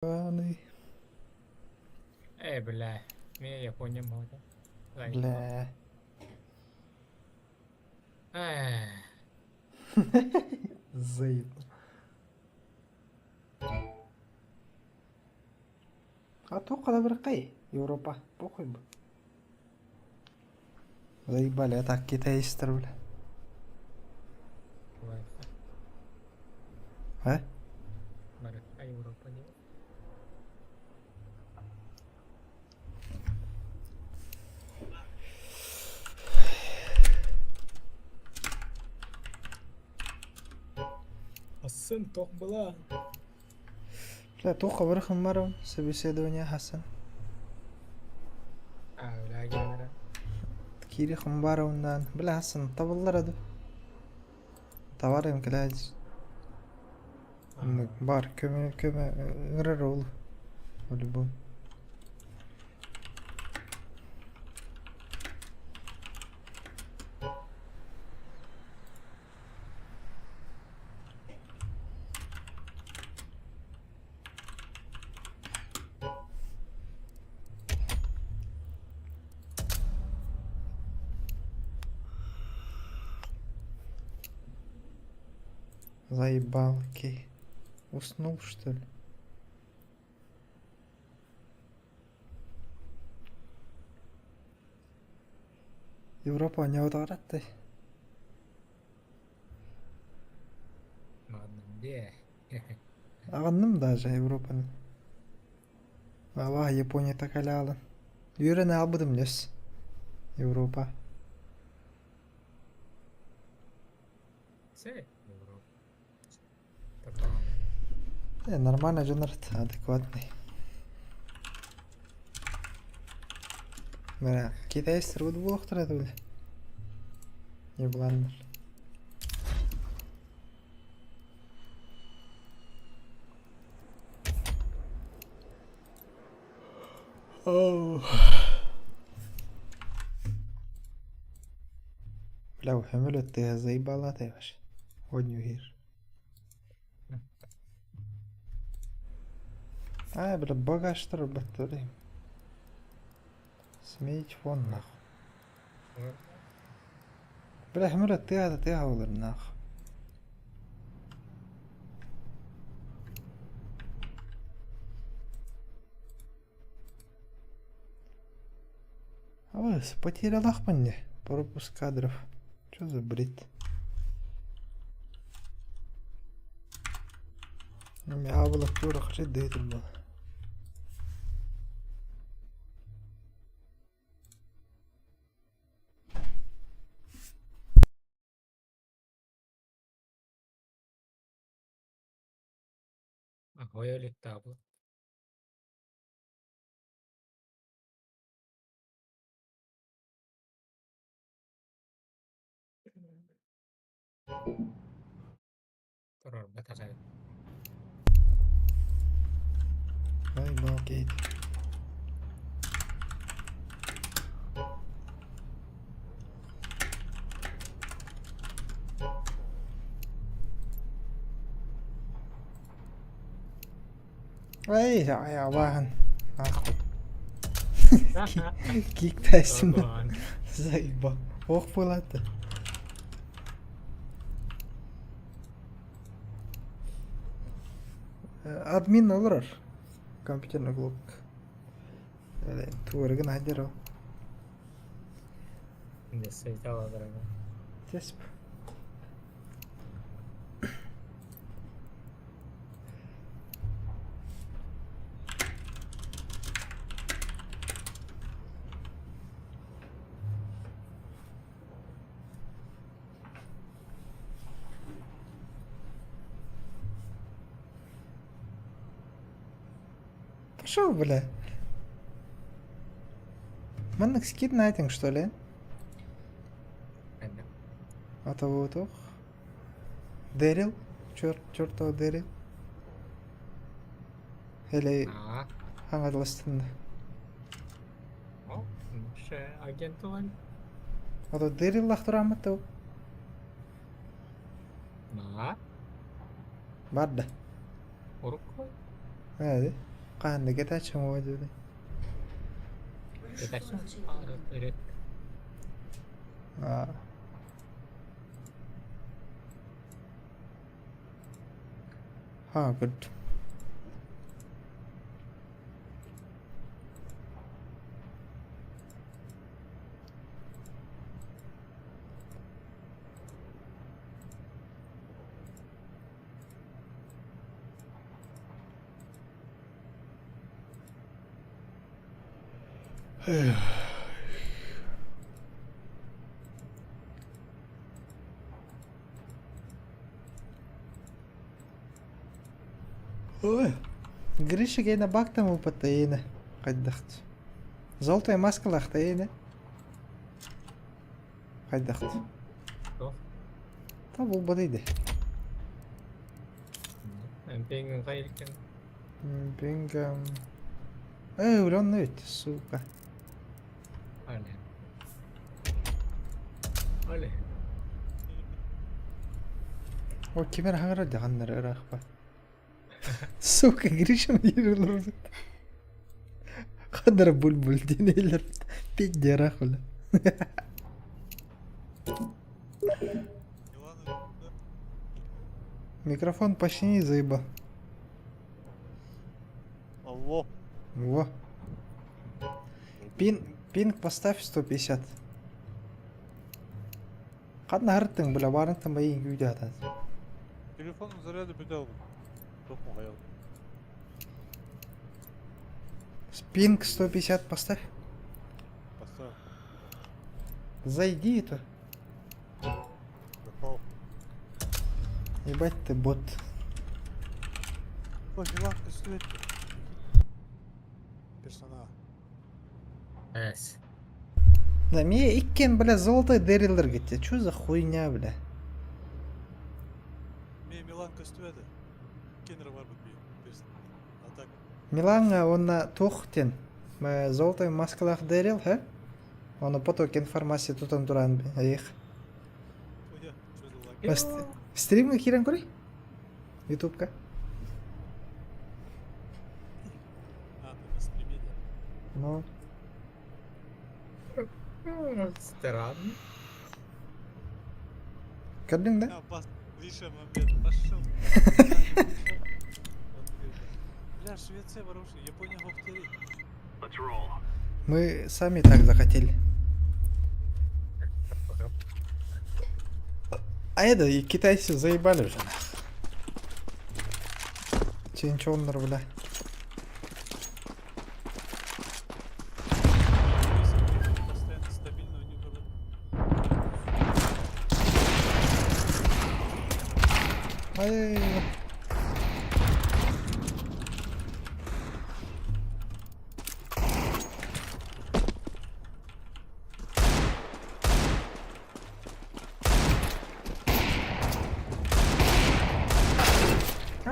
Ебаный. Э, бля, меня Япония мода. Бля. Эх, Заебал. А то кадабыркай, Европа, похуй бы. Заебали, а так китайстар, бля. Барыха, А? барыха Европа не. Сын тох была. Бля, туох хабырхын барабын, собеседование хасан. А, бля, генера. Кири хымбаровнан, бля, хасан табыллар аду. Товар кэлээдь. Бар, көмө, көмө, ыҥырар ол. По-любому. Заебалки. Уснул, что ли? Европа не отараттай. Ладно, где? Аҕынным даже Европаны. Аллах, Япония такалаалын. Үөрэн аалбытым нөс. Европа. Се, Европа. Такая. Нормально дьоннор адекватный. Бля, китайстар буолуохтара этэ бile. Ебланнар. Бля, көмөлөт тыаһа заебала вообще. Оонньуу А, бля, багажтар батарей. Сменить фон нахуй. Бля, көмөлөт тыаһа тыаһа буолар нахуй. А потерялахпын дии, пропуск кадров. Что за бред? Абылактуура хачайдыһытыр буолла. Ахуй иликтаабыт. Турарбат аҕай. Ай, балкейт. Ай, абааһын. Нахуй. Киктайсың. Заебал. Ох буолаата. Админ олорор. Компьютерный клуб. Туорыгын айдар ол. Тесп. Пошел, бля. Маннык скид найтинг, что ли? Атабы Дэрил? Черт, чертова Дэрил. Или хаҥаластынна. Агентуан. Ото Дэрил лахтурааммыт туу. Маа. Барда. Урукку. Ээ. Хаһан да кэтээччим уо диэбитэ. Ырыт. Аа. Ha, good. Ой, Гриша гейна бактам упатайына хайдахт. Золотая маскалаахтайына хайдахт. Туох? Та булбадай да. Эмпиҥ хайылкын. Бинго. Эй, уланна ведь, сука. Але. Але. О, кимэр хаҥара дьаҕаннары ыраахпа. Сука, Гриша миирилэр. Хадара буль-буль диэнэлэр. Пиздец, ыраах Микрофон почини, заебал. Алло. Во. Пин, пинг поставь 150. Ханна һырыттыҥ, бля, баарыттан байыҥ күүтэ сатаан. Телефоным заряды бүтэ Тоқму хаял. Пинг 150 поставь. Поставь. Зайди это. Захал. Ебать ты бот. Ой, Миланка, стоит. Персонал. Эс. Да, мне иккен, бля, золотой дэрилер говорит. Чё за хуйня, бля? Ме Миланка стоит. Кенер бар бит А так. Милаҥҥа уонна туох диэн золотой маскалаах Дэрил, һэ? Ону поток информация тутан туран эйих. Ой, что за лаг? Стримҥа киирэн көрүй? Ютубка. А, ты на стриме, да? Ну, Странно. көрдүҥ да? А, бас, Гриша, момент, пошел. Бля, Швеция вооружена, Япония во-вторых. Мы сами так захотели. А это и китайцы заебали уже. Ченчоннар, бля. Постоянно стабильно у них было. Ай-яй-яй.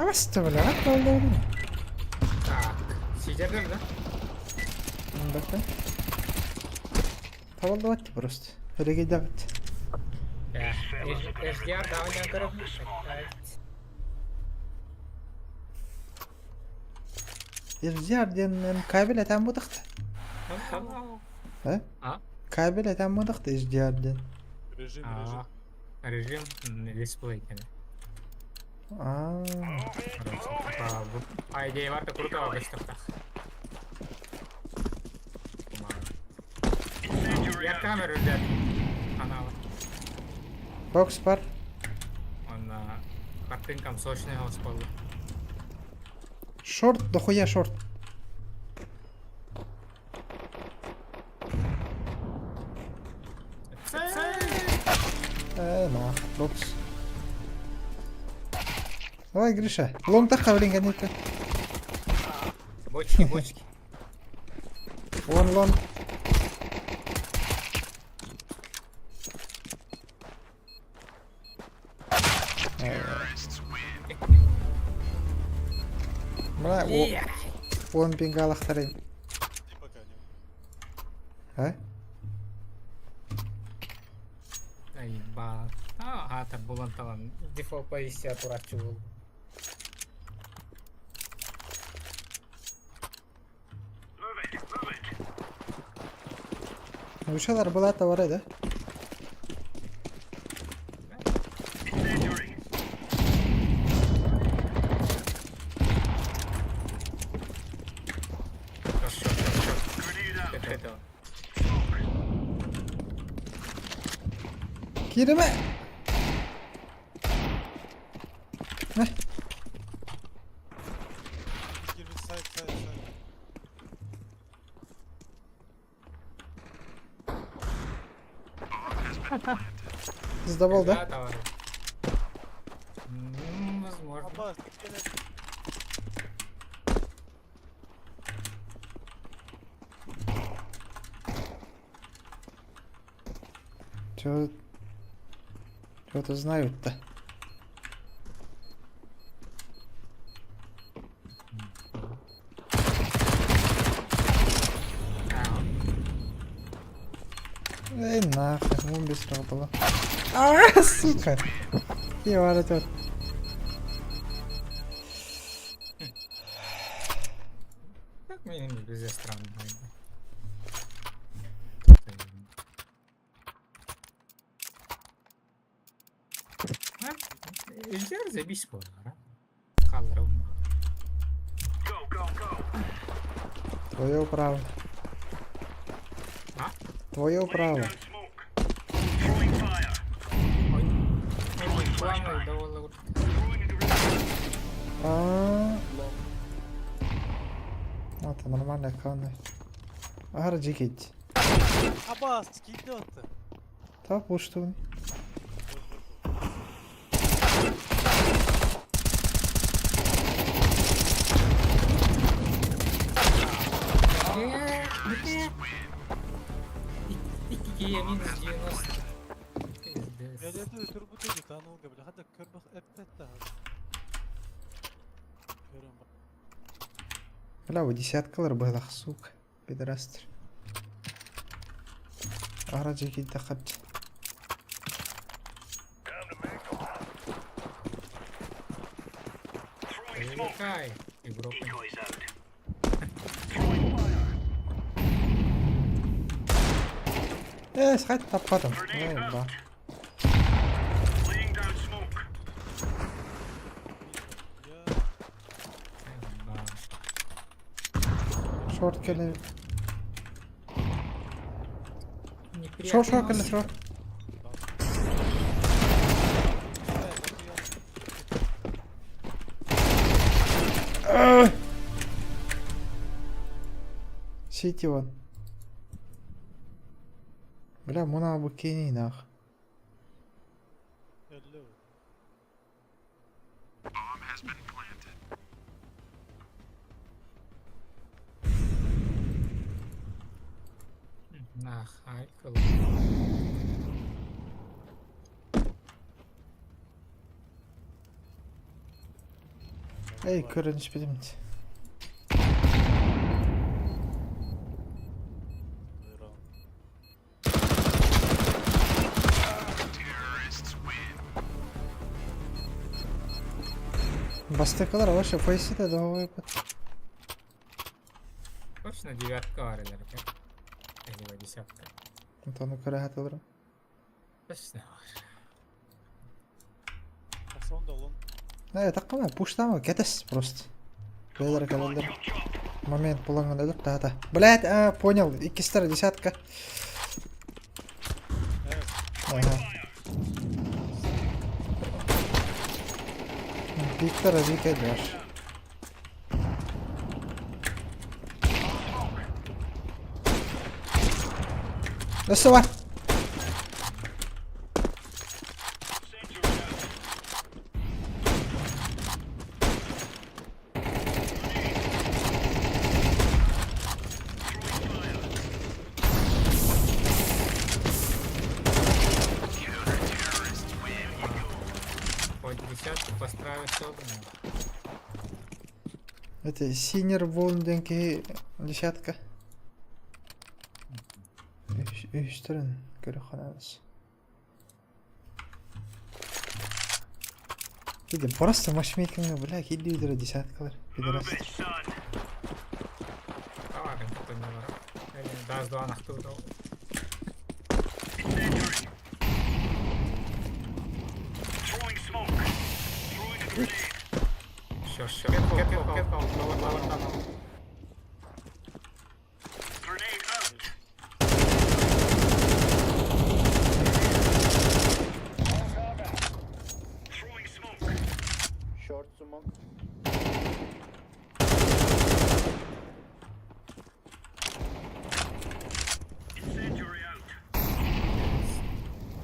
Авасты, бля, а Так. Сидердер да? Бакта. Табылдыбат просто. Регейдабыт. HDR даҕаны көрөбүн. HDR диэн кабель этэн бутахта. Э? А? Кабель этэн бутахта HDR диэн. Режим, режим. Режим дисплей кene. Аа. Короче, типа, по идее, варто круто көстөхтөх. Я камеру үрдэр. Анала. Бокс бар. Он картинкам сочный голос был. Шорт, дохуя шорт. Э, на, бокс. Давай, Гриша. Лонг тахха блин, конечно. Бочки, бочки. Вон лонг. Бля, он пингалахтарын. И пока не. А? Ай, ба. А, та булан талан. Дефолт позиция турачы был. Нуучалар былаата бар да? Шорт, шорт, шорт, шорт. Это. Кииримэ! Мэ. Кирбит сайт, сайт, сайт. Сдавал, да? товар. Возможно. Аббас, кэлэн. Чё... Чё-то знают-то. Эй, нахуй, ум без было. А, сука! И тут. Так мне не везде странно. Илдьэр забись буолара. Хааллара уммаҕа. Твое право. А? Твое право. Ой, планы довольно. А. Это нормально, аккаунт. Ара жигит. Аббас, киирдэ отто. Так, вот что. Икки минус 90. Пиздец. Бэлэтэ өтөр бу танулга бile. Хата көрбөх эппет да. Көрөн бак. Бля, бу десяткалар было, сука. Пидорастер. Ара жигит да хапчы. Привлекай, игрок. Схать таппатым. Эй, ба. Я Шорт кэлэн. Шорт, шорт кэлэн, шорт. Сити вон. Бля, муна бу кени нах. Hello. На хайкл. Эй, көрөн испедим. Бастыкалар вообще фейсите да выпад. Точно девятка варилер, Или десятка. Антону көрө хатылырым. Точно. Сон да олон. Э, таккама, пуштама, кетес просто. Бэлэр календер. Момент булаңын өлөр, да, да. Блять, а, понял, иккистер десятка. Evet. Ага. Виктора Вика идешь. Доставай! По десятку постраивать удобно. Это синер волн десятка. Үстөрүн көрө ханабыз. Иди, просто матчмейкинг, бля, килли десяткалар, пидорас. Давай, кто не варил. Или даст два нахту. Sure, sure. Careful, careful, careful. Lower, lower tunnel. Short smoke.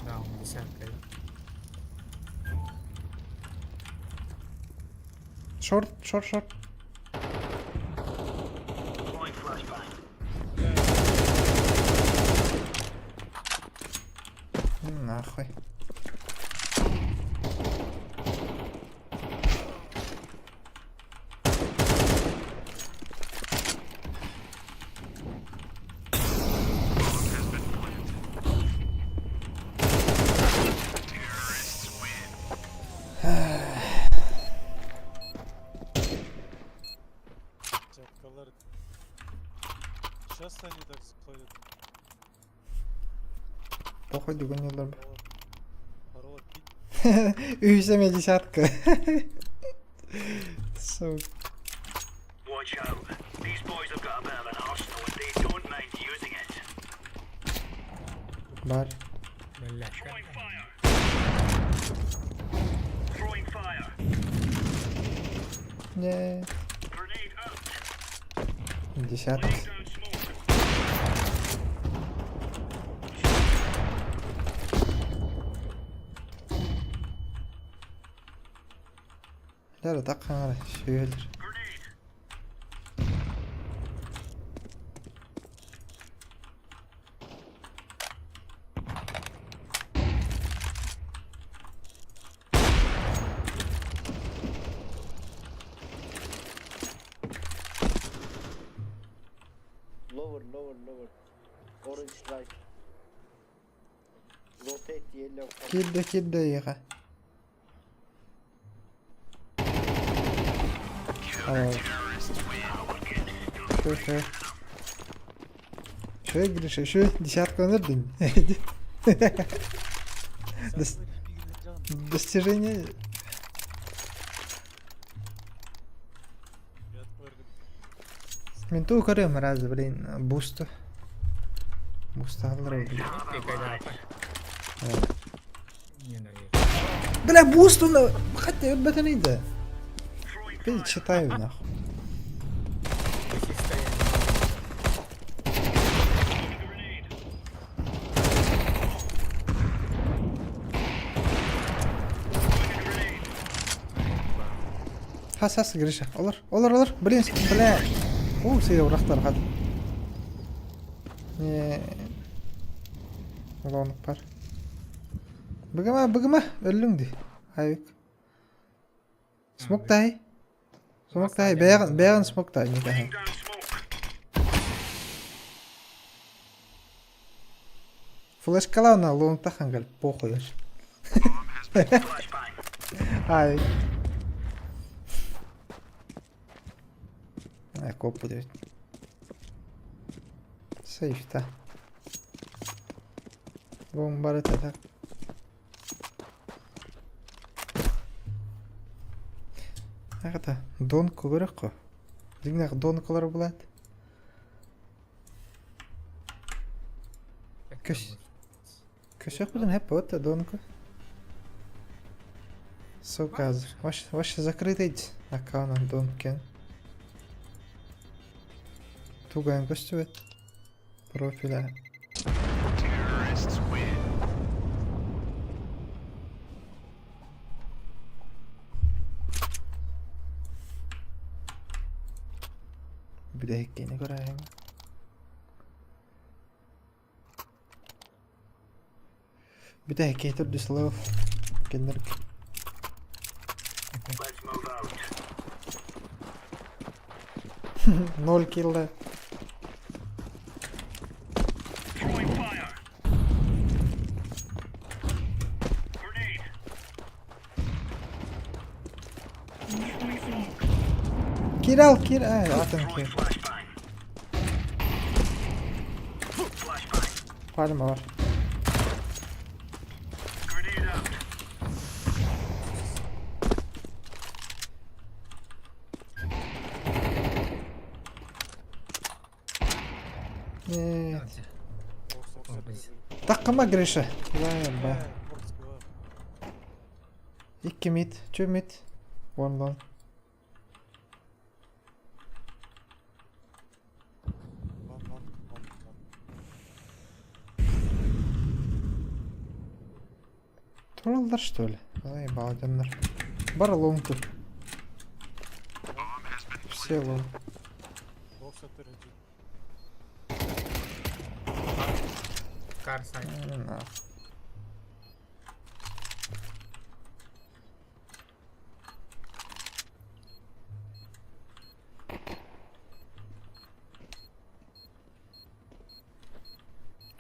Down десятка. Short, short, short. Нахуй. Чапкалар. Сейчас они так сходят. Похуй догонилар. Парола пить. Үһүсэ десятка. Сука. Watch out. These boys have got a bit of an arsenal and they don't mind using it. Бар. Блядь. Throwing fire. Throwing fire. Не. Grenade out. Десятка. Laying down smoke. Лера так хаңара сүйелер. Grenade. Lower, lower, lower. Orange right. Rotate yellow. Кирде кирде иға. Шö шö. Шö Гриша, шö десятка өнөрдүн. Достижение. Мен туу көрөм раз, блин, бусту. Буста алыр блин. Ты когда Не наверное. Бля, бусту на... Хотя өлбөтөн иди. Ты читаю нахуй. Хас хас Гриша. Олар, олар, олар. Блин, бля. О, сей урақтар хат. Не. Лонг бар. Бігіма, бігіма, өлің де. Айбек. Смоктай. Смоктай, бәғін, бәғін смоктай. Не Laying down smoke. Флешкала на лонгта хангал, похуй. Flashbang. Ай. Ай, коп будет. Сейф-та. Бомбар это так. Это донку көрөккө. Дигнах донкалар булат. Көс. Көсөк будун хеп вот донку. Сука, ваш ваш закрытый аккаунт донкен. Туган көстүбөт. Профиля. Бүдэхиккени көрөйүн. Бүдэхикки түрдүс лов. Кеннер. Let's move out. Ноль килла. Throwing fire. Grenade. Кир ал, кир. Ай, атын Throwing кир. flashbang. Flashbang. Пальма бар. Grenade out. Нет. Бокс, бокс, Ой, бокс. Таккама Гриша. Заеба. Э, бокс, бар. Икки mid, two mid. One long. One, one, one, one. Тураллар что ли? Заебал дьоннор. Бар long тут. Все long. Бокс өттөр Car side. На.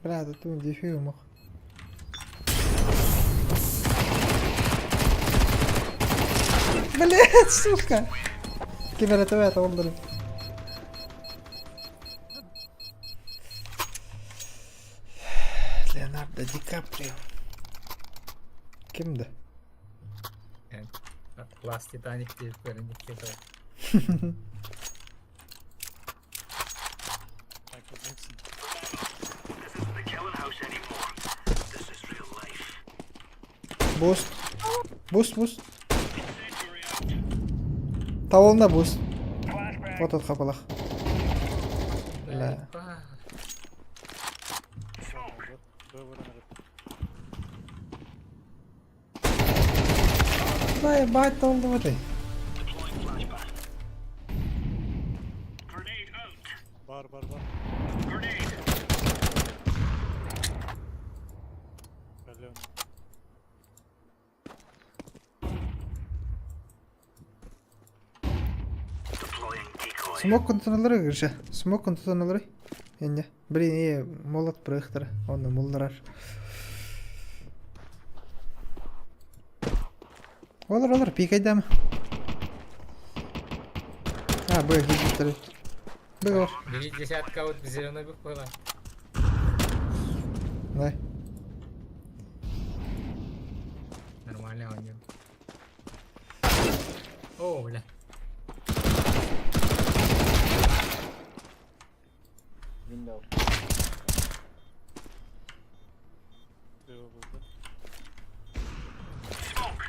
Бля, да тут дефью мог. Блять, сука! Кемера ТВ, это он, блин. Леонардо Ди Каприо. Ким да? Last Titanic диэбит көрүн икки Michael Jackson. This isn't the killing house anymore. This is real life. Boost. Boost, boost. Incendiary out. Таволна boost. Flashbang. Вот этот хапалах. Бля. Smoke. Б баран эрэ. Заебать, толду ты. Deploying flashbang. Grenade out. Бар, бар, бар. Grenade. Бля, Deploying decoy. Смок контроллеры Гриша. Смок контроллеры. Энне. Блин, е, молот проектор. Он мулларар. Олар, олар, пикайдам. А, Б, гидр. Б, бар. Бири десятка вот зеленый была. Да. Нормально он. О, бля. Window. Лево был, да? Smoke.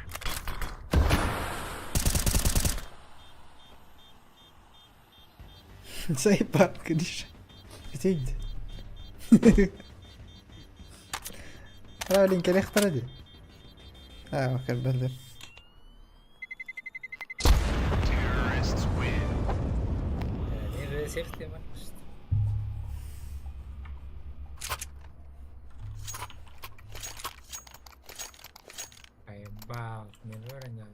Заебал, Гриша. Где иди? Правильно, лехтар иди. А, окей, блин. Не safety ма. Айбал, не вороня.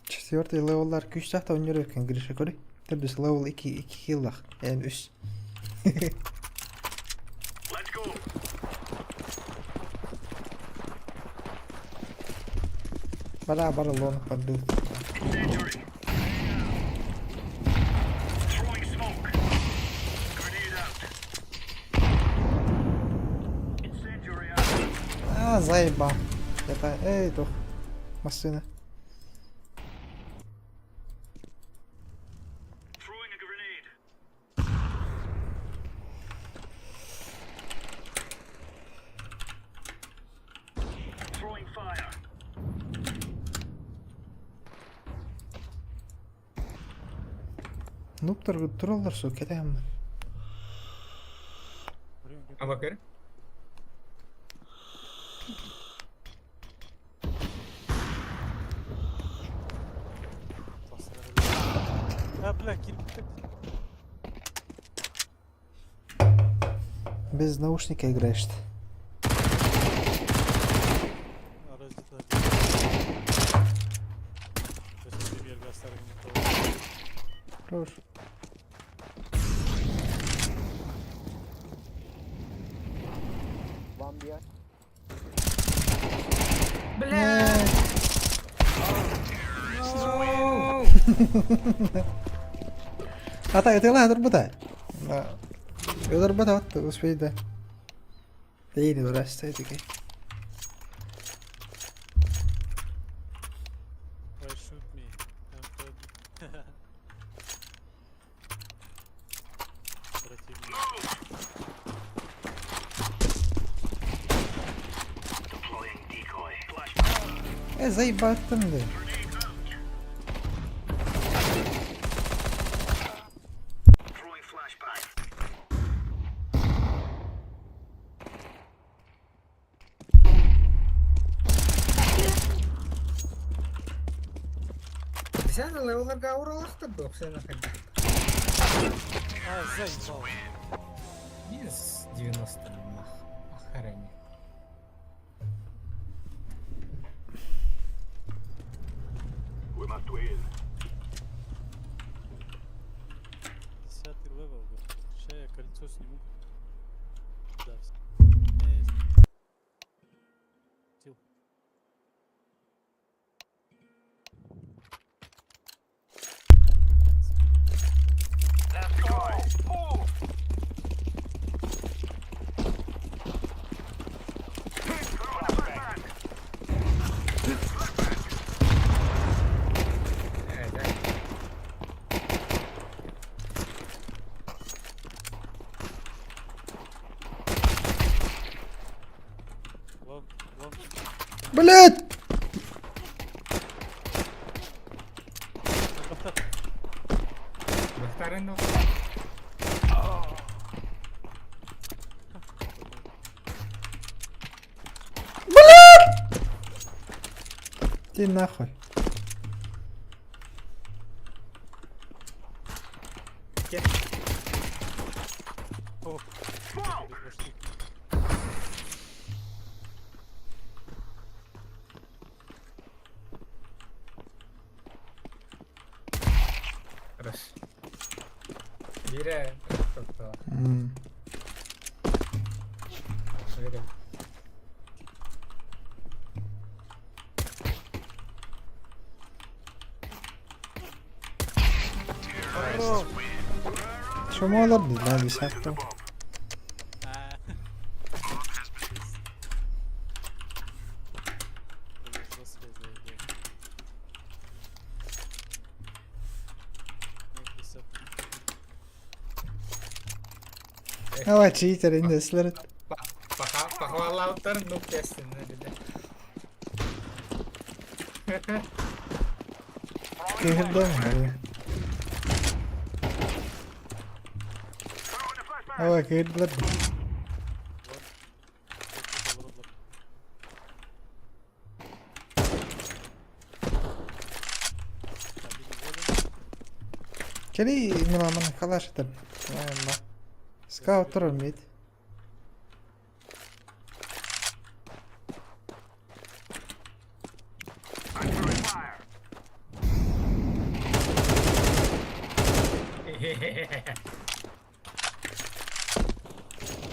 Четвертый левеллар күүстээх оонньуур эбиккин Гриша көрүй. Төрдүс level 2 2 хиллах. Эн үс. Let's go. Бара бара long подду. Incendiary. Throwing smoke. Grenade out. Incendiary out. А, заебал. Это, эй, тух. Машина. Throwing a grenade. Throwing fire. Нуптар тураллар су кетем. Блин, А бакыр? А, бля, кирпич. Без наушника играешь. Разве Хорош. One behind. Бля! А так, это ладно, работает. Да. Это работает, успей, да. Дейли, здрасте, такой. Why shoot me? I'm dead. Противник. Э, заебаттым дии. Throwing flashbang. Десятый левелларга уралахтар дуо, сена хайдах. А, заебал. Минус 90 мах. Охренеть. We must win. 10-й level, господи. Сейчас я кольцо сниму. Да. Тил. Let's go. Move. Throwing a flashbang. Э, да. Long, long. Блять! Бахтар. Бахтарын ну. Иди нахуй. О, Smoke. без башни. Хорошо. Бире тоқтала. Бире. Чому олар да, десятого. А. Повезло с заебал. Ну, десятый. Ава, читер, инде Похвалауттар нук тестин dedi. Кыһырдым. Throwing a flashbang. Ава, кыһырдылар. Вот, вот, вот, вот. Один уволен. Кели мыламын калаш этер. Скаут турар мид. I'm throwing fire.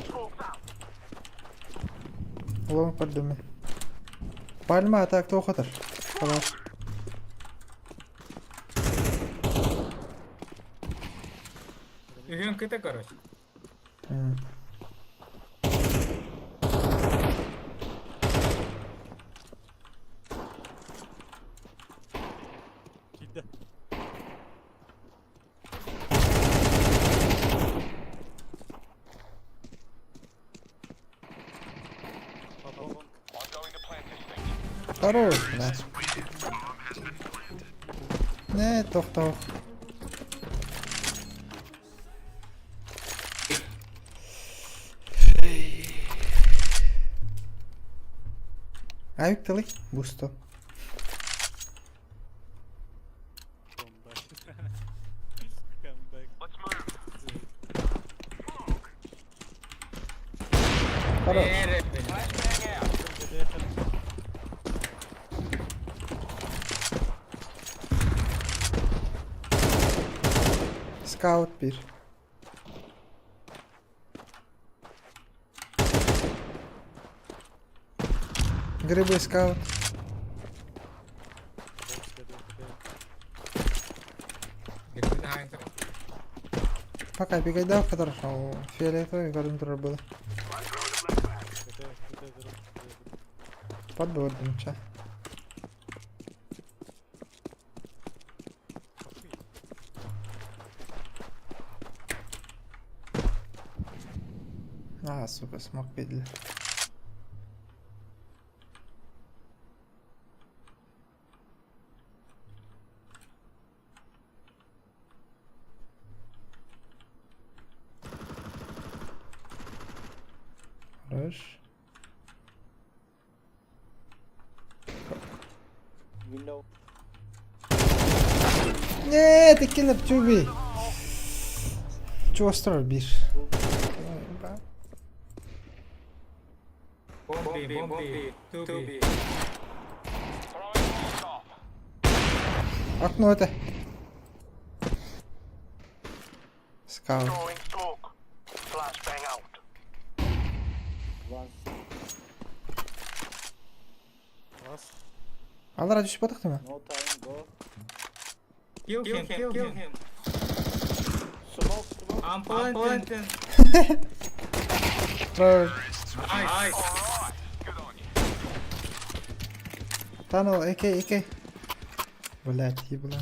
Smoke's out. Лом поддуми. Пальма атак тоқытыр. Калаш. Үгін кыта, короче. Кида. Папа long. Хорош, да. Не, тоқтау. Авик тылы, бусто. Comeback. Comeback. Let's move. Хорош. Эре, блин. Flashbang out. Доехали. Скаут bir. Грибы скаут. Бокс, КД, КД. Грибы хайнтер. Пока бегайдав хорошо. Фиолетовый көрін тұрыр было. I'm throwing a flashbang. КД, КД, дорог, КД. Подбордым ча. Похуй. А, сука, смог видели. Хорош. Window. Нет, иккилэр чуби. Чуостар бир. Bomb B, bomb B, 2B. Окно это. Скаут. Throwing smoke. Flashbang out. One C. Last. Алара түшүп атыктымы? No time go. Kill him, kill him. Smoke smoke. I'm planting. Хорош. Nice. Tunnel, AK, AK. Блять, еблан.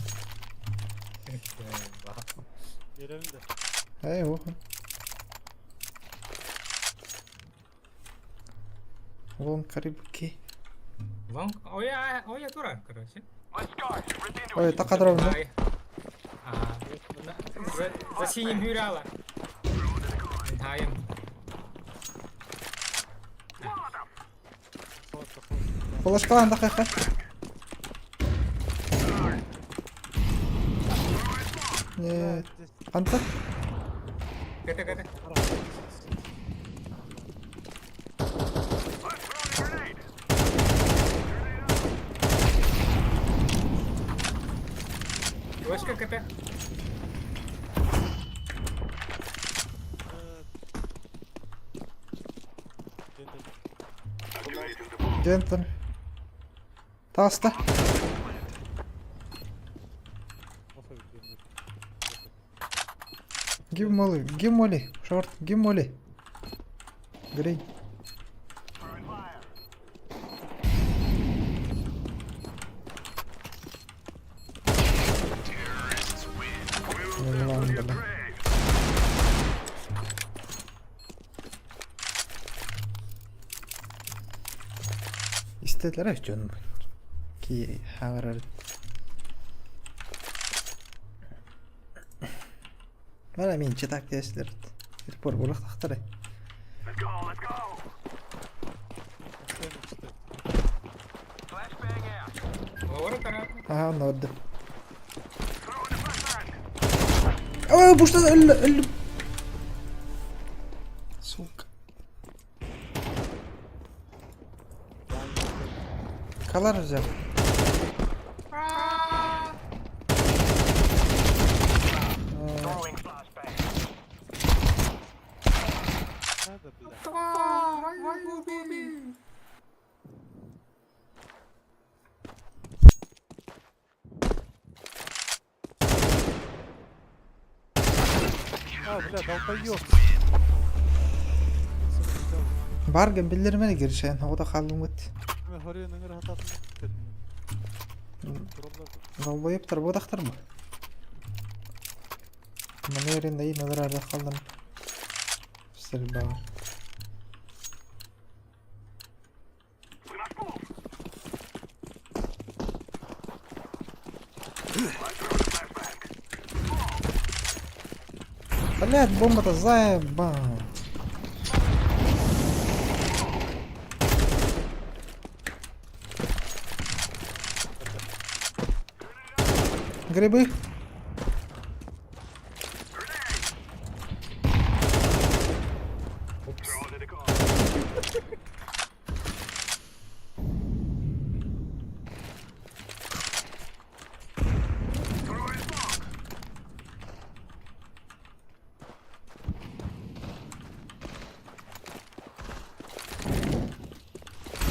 Gelelim de. Эй, оху. Вон карибки. Long. Оя, оя тура, короче. Let's go. Rip into Ой, it. так ровно. Ай. А, за, за синим hyrала. Таем. Холод, холод. Флешкалан да хайха. Нет. Здесь Анта? КТ, КТ. Let's throw a grenade. Флешка КТ. Где-то Джентл. Таста. плохо видно. Give molly, give molly. Short, give molly. Green. Throwing fire. Еблан, бля. Grave. Истедлер дьон ки хагарар. Мана мин читак теслер. Репор булах тахтары. Let's go. Let's go. Постоянно читать. Flashbang out. Лора тарапа. Ага, норды. Throwing a flashbang. Ой, бу что өллө өллө. Сука. Калар взял. Throwing flashbang. Надо, бля. А, бля, долбоёб. Барган билдирмени киришен, ода халым гыт. Мен хорыйын өңір хататын Троллар. Долбоептар бодахтар бу. Манерин да иналар арда халдым. Стрельба. We must move. Let's throw the flashbang. Блядь, бомба-то заебал. Грибы. Throw to the car. Throwing smoke.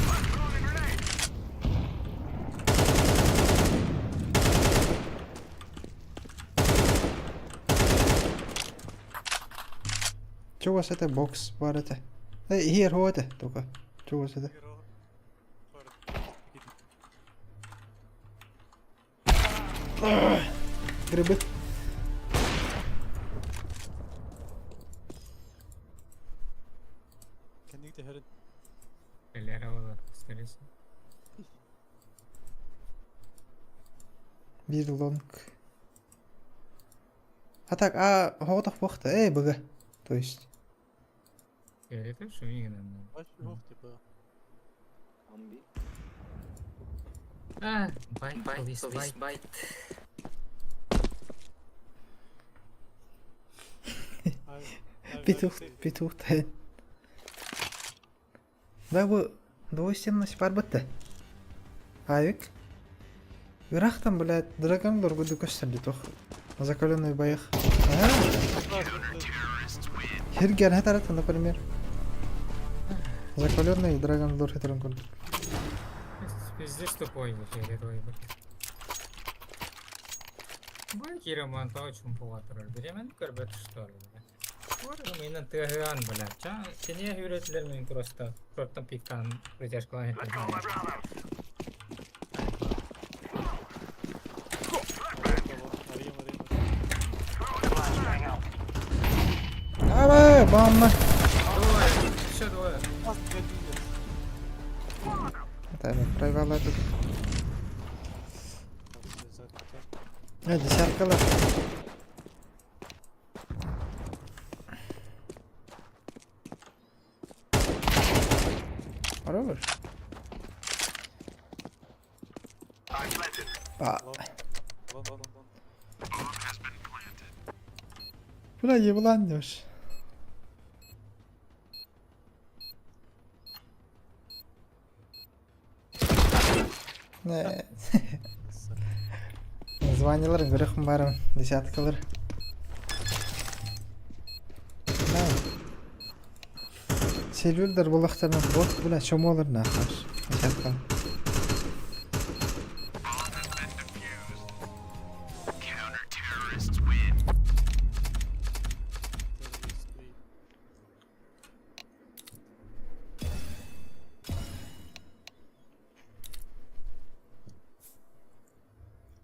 Let's throw the grenade. Че у вас это бокс бар это? Эй, here, вот это только. Че у вас это? Грибы. Кәнігде хөрін. Лера ола, скорее всего. Бир лонг. А так, а хотах бохта, эй, бг. То есть. Фиолетовый шумигин. Бач, ух типа. Амби. А, bite, please, bite. Bite, Петух, петух тайын. Да бу 2.17 бар бітті. Авик. Ирахтан, блядь, драконлор гуду көстөр дитох. Закаленный боях. Хергер хатарат, например. Закаленный драгонлор хатаран курдук. Пиздец тупой фиолетовый. Бай кираман тау чумпуга турар. Биремен көрбөт что ли, бля. Мен тыган, бля. Ча, сене үйрөтүлөр мен просто шорттан пиктан протяжкалан Арьем, арьем. Аба, бамма. Двое, еще двое. Это проиграла тут. Десяткалар. Хорош. А. Вон, вон, вон. Бля, еблан дешь. Не. Названиялар көрөхүм барым, десяткалар. Да. Сильвердер булактарынан бот, бля, чомолор нахаш. Десятка. Террорист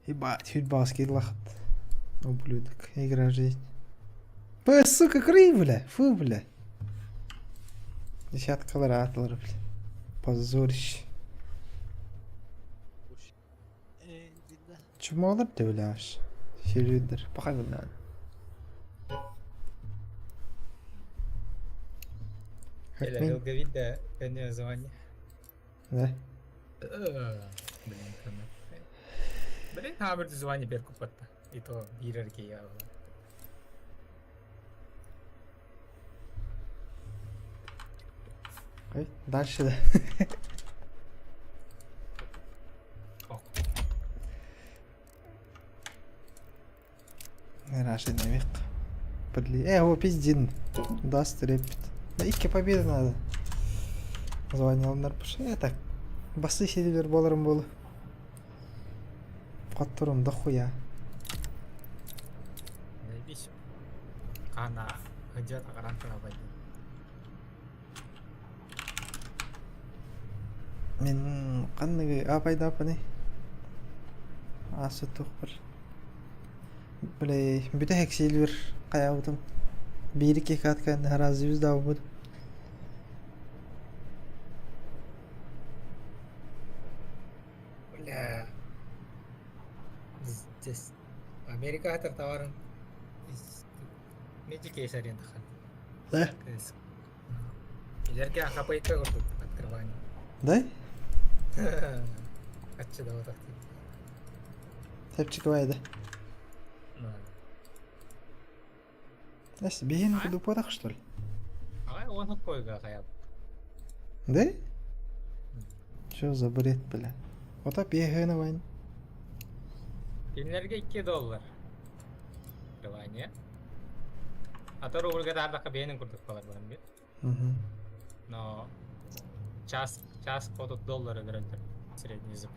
Ебать, судьбаский лахат. Ублюдок. Игра жизнь. Б, сука, крый, бля. Фу, бля. Десяткалар атылар, бля. Позорище. Чумолар ты, бля, аж. Сильвидер. Пока, бля. Как Или мин? долговид, да, звание. Да. Блин, Блин, хабыр звание берку патта. И то бирерге я. Ой, дальше, да. Рашид навек. Подли. Его пиздин. Даст репит. Да икки победы надо. Звание алынар пуш. Так. Басы сильвер боларым болу. Которым дохуя. Заебись. Кана где-то гарантия Мен қанныгы апайда апаны. Асы тухпар. Бле, бүтэ хек сильвер каябытым. Бири кекаткан харазы дабыт. Бля. Здесь Америка хатар товарын Медики аренда хан. Да? Илерге хапайка курдук открывание. Да? Отсюда вот так. Тепчик вайды. Эс, бейін куду потах, что ли? Ай, он койга хаяп. Да? Чё за бред, бля? Вот опеганы вайн. Кинилерге 2 доллар. Открывание. А то рубльга тардакка бэйнин курдук болар булан бит. Угу. Но час час кодут доллар өлөрөлдөр средний зуб.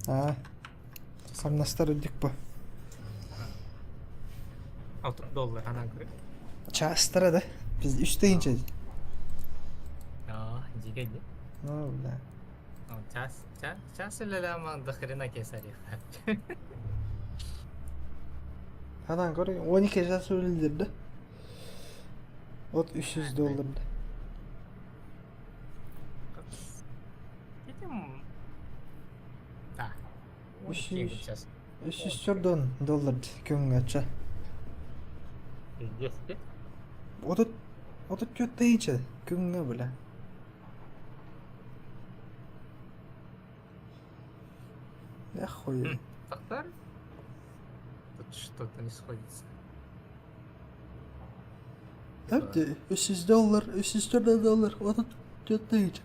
А, хамнастар үдік по. 6 доллар анан көрө. Частара да? Біз үч дегенше. Аа, жиге ди. Ну, бля. Час час час эле аман до хрена кесари. Анан көрө 12 жас өлүлдүр да. Вот 300 доллар да. Этим Да. Үш жүз. Час. 304 доллар көңгө ача. Пиздец. Отут 34 тыһыынча күҥҥэ бля. Эх хуй. Тахтар? Тут что-то не сходится. Әбді 300 доллар, 304 доллар, 34 тыһыынча.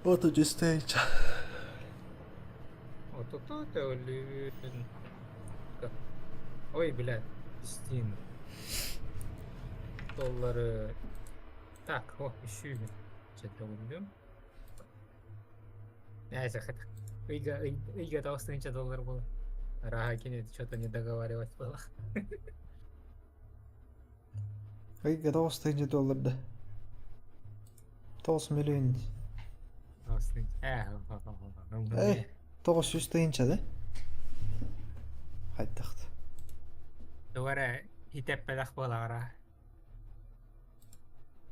33 тыһыынча. Вот тут это блин. Ой, блядь, Стин. Доллары. Так, о, еще что-то убьем. Ыйга, ыйга 9 доллар было. Рагакин что-то не договаривать было. Ыйга 9 доллар да. 9 миллион. Эй, 900 тыһыынча да? Хайдахт. Тугара итеппелах буолаҕара.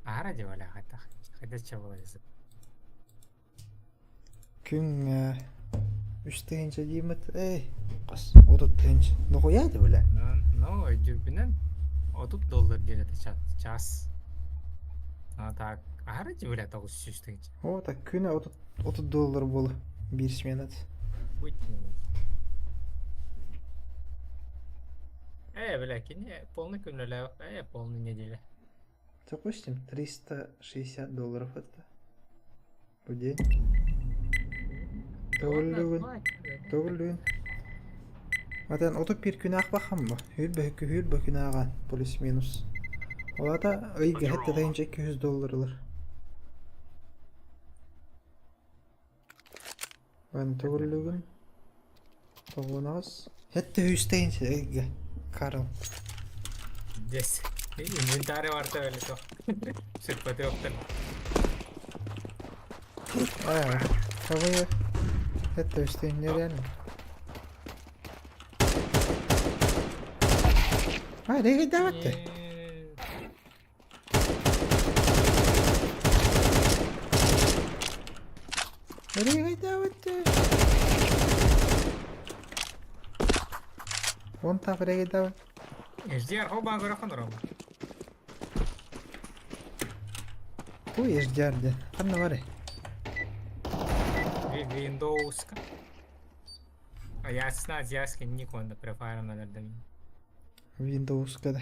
Аара дьыбалаах хайдах. Хайдах чабылайсы. Күҥҥэ үс тыһыынча дииммит. Эй, хас 30 тыһыынча. Нохуя да бля? Ну, өйдүүрбүнэн 30 доллар диэн этэ час. А так, аһара дьыбыля 900 тыһыынча. О, так күнэ 30 30 доллар буола биир сменат. Э, бля, кини полный күнүлээх, полный неделя. Допустим, 360 долларов это в день. Төгүллүгүн, төгүллүгүн. Матан 31 күн аахпаххам бу. Хүрбэ хүрбэ күн ааҕан плюс-минус. Ол аата ыйга хэттэ тыһыынча 200 доллар ылар. Аны төгүллүгүн тоҕуонаҕас Хэттэ үс тыһыынча ыйга Карл. Дес. Инвентарь барта өлө Сүппэти оптар. Аа, кого хэттэ үс тыһыынча реально. А, рейдаватты. Рейдаватты. Вон там рейдават. HDR хоба көрөхөн ором. Бу HDR диэн. Ханна барый? Windows. Ясна азиатский ник онда префайрым өлөрдөм. Windows-ка да.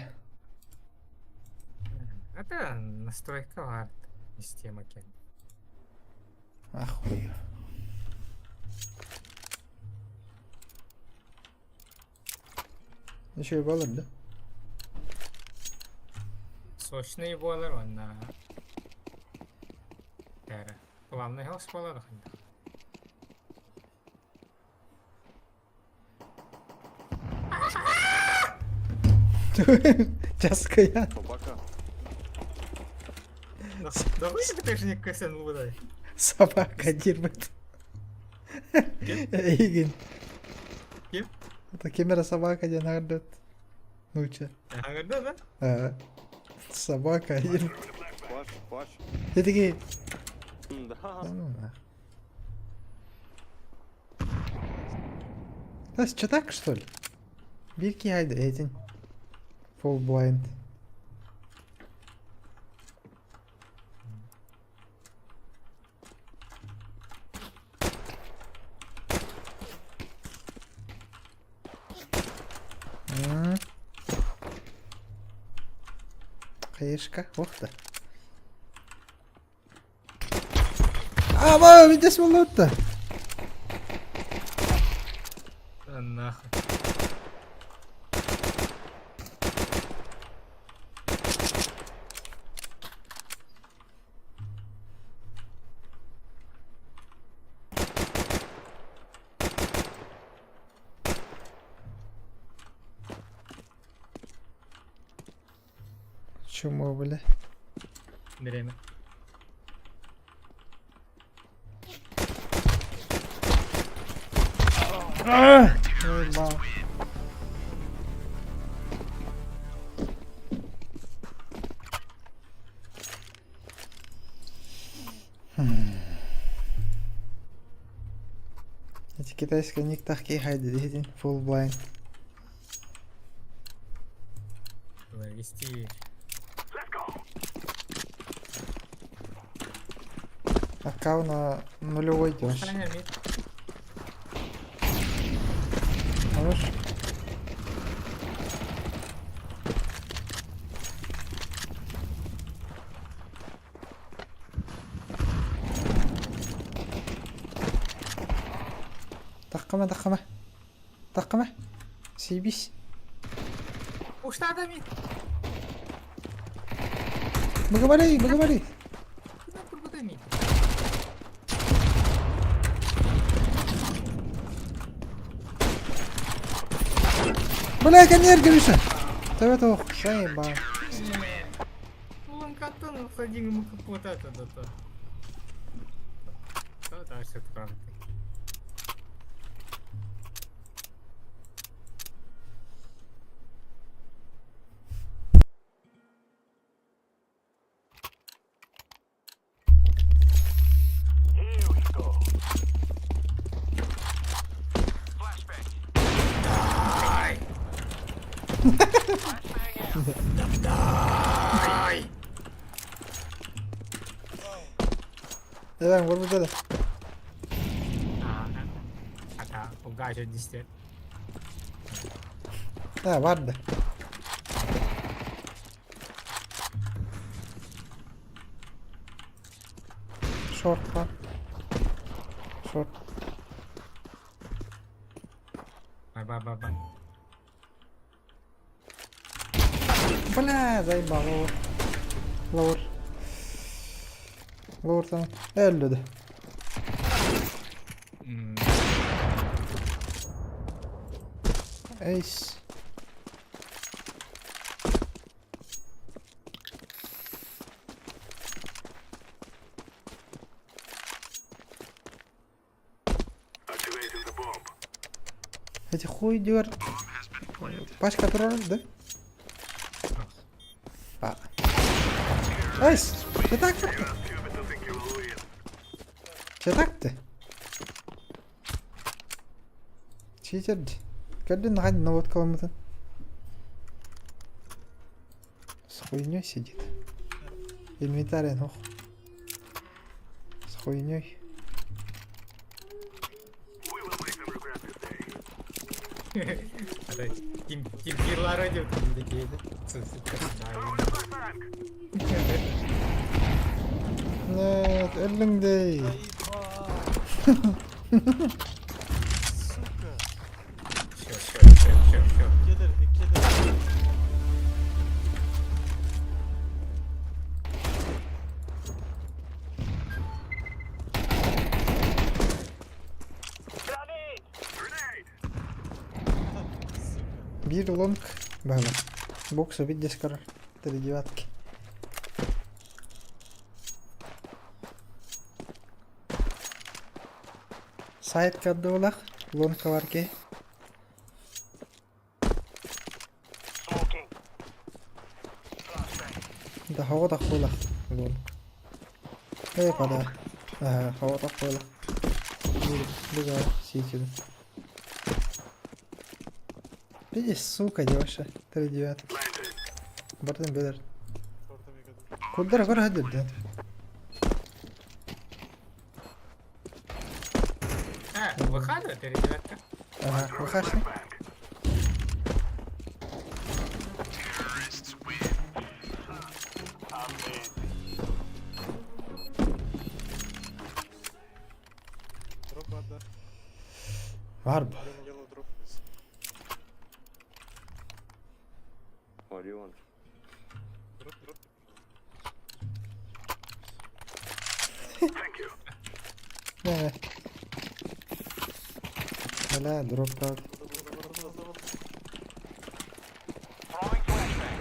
Это настройка бар система кен. Ахуй. Еще балар да? Сочный буолар уонна Тәрі. Главный хос буолар ханна. Чаская. Собака. Давай ты же не кэсэн будай. Собака дирбит. Эйигин. Ким? Это камера собака диэн аҕырдыт. Нууча. Аҕырда да? Аа. Собака диир. Плащ, плащ. Этиги. Да. Да ну нах. Тас что так что ли? Биир киһи айды этин. Full blind. М. Хаешка, ох ты. Ама, видишь, болотто. Да нахуй. Чмо, бля. Время. Ой, ба. Эти китайская ник такие хайды дедин full blind. Вести. Let's go. Кав на нулевой идешь. Хорош. Таххама, таххама. Таххама. Съебись. Ушла мид. Поговори, поговори. Бля, энергия, Миша. Давай этого заеба. Уланкаттан садим вот это да то. Да, да, все правда. Here we go. Flashbang. Ай! Ай! Эван, вот это. Ата, угажа дистер. Да, ладно. Шорт, бар. Шорт. Бай бай бай бай. Бля, заебал. Лаур. Лаур там. Өллөдө. Эйс. Activating the bomb. Эти хуй дёр. Пачка турар, да? Па. Айс! Че так ты? Stupid to think you will win. Че так ты? Читер. Көрдүн хань наводка ламытын. С хуйней сидит. Инвентарь, ох. С хуйней. We will make them regret this day. Ата ким ким кирлары деп такие. Flashbang. Нет, өллүҥдэй. Сука! Все, все, все, все, все. Кедр, кедр. Grenade. Grenade. Сука. Биир лонг баҕа. Бокса видишь, три девятки. Сайт каддуулах, лонг варки. Smoking. Flashbang. Да хаҕа таххуулах лонг. Э, пада. Ага, хаҕа таххуулах. Бу ситин. Видишь, сука, деваша. Три девятки. Planted. Бартын белер. Шорта мега. Куддар көр хадыр. А, выхадывает или девятка? Ага, выхашни. Flashbang. I'm dead. Дроп бар, да. Варба. Yellow drop. please. What do you want? Дроп, дроп. Thank you. Не. Бля, дроп правда. Throwing flashbang.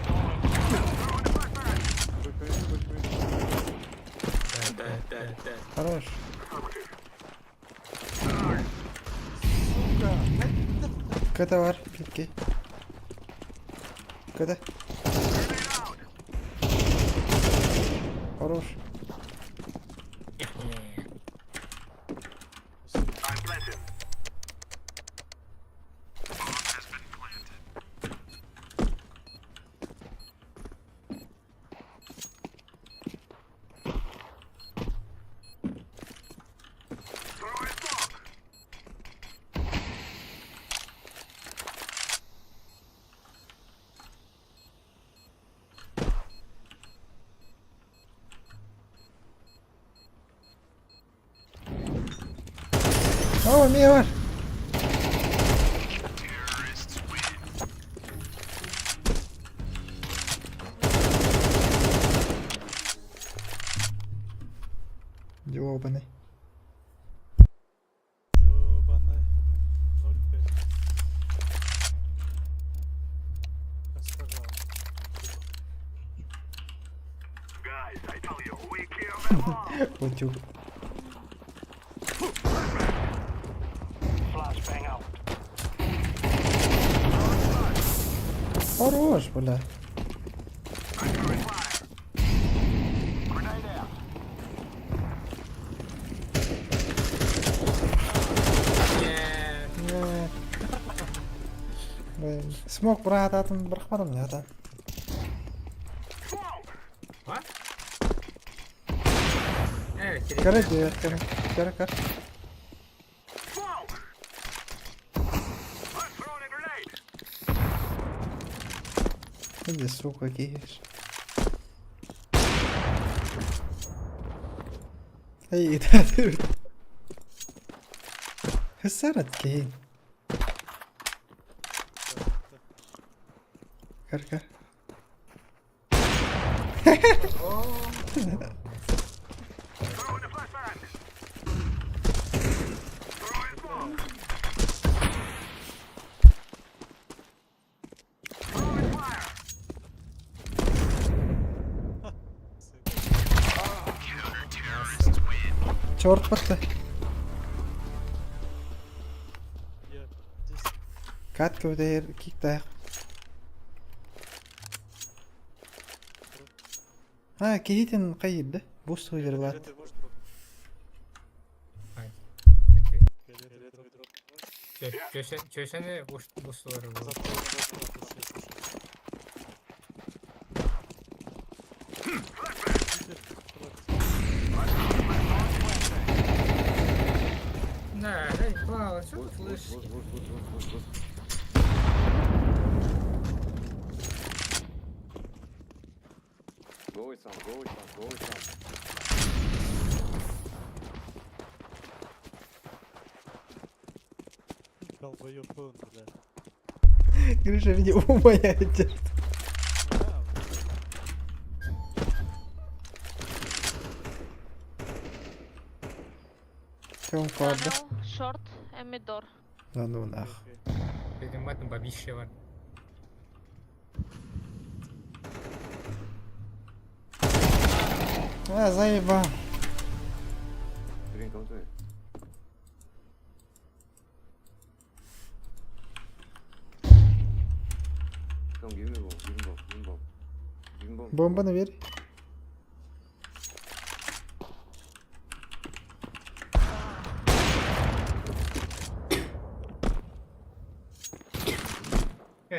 Бэк, бэк, бэк. Да, да, да, да. Хорош. Сука! Ката бар, пикки. Ката. Хорош. I'm planted. О, эмиэ бар. Ёбаный. Ёбаный. 0,5. Костовал. Guys, I tell you, we killed them all. Утюг. Flashbang out. Хорош, бля. I'm throwing fire. Grenade out. Нет. Не. Блин, Смог быраатаатын бырахпатым не ата. Smoke. What? Э, кири. Кара дьэ, кара, кара, кара. Smoke. I'm throwing a grenade. Иди, сука, киешь. Эй, да, ты. Хысарат киһин. Кар, кар. Throwing a flashbang. Throwing smoke. Throwing fire. Черт батта. Я здесь. Катка өтер киктаах. А, киһитин кайырды. Бус хуйдырлар. Фиолетовый может дроп. Ай. Фиолетовый дроп. Чөшені бусулары был. Назад, назад, назад, слушай, слушай. Питер, против. Да, эй, Павел, что Boost, ты boost, слышишь? boost, boost, boost, boost, boost, boost. Go with some, go with some, go with some. Долбоёб он, бля. Гриша, види, умоляет. Да, Чем кладу? Tunnel, short, and mid door. Да ну нах. окей. Dedim bakın бабище var. А, заебал. Green, come to it. Come, give me bomb, give me bomb, give me bomb. Give me bomb. Бомба наверх.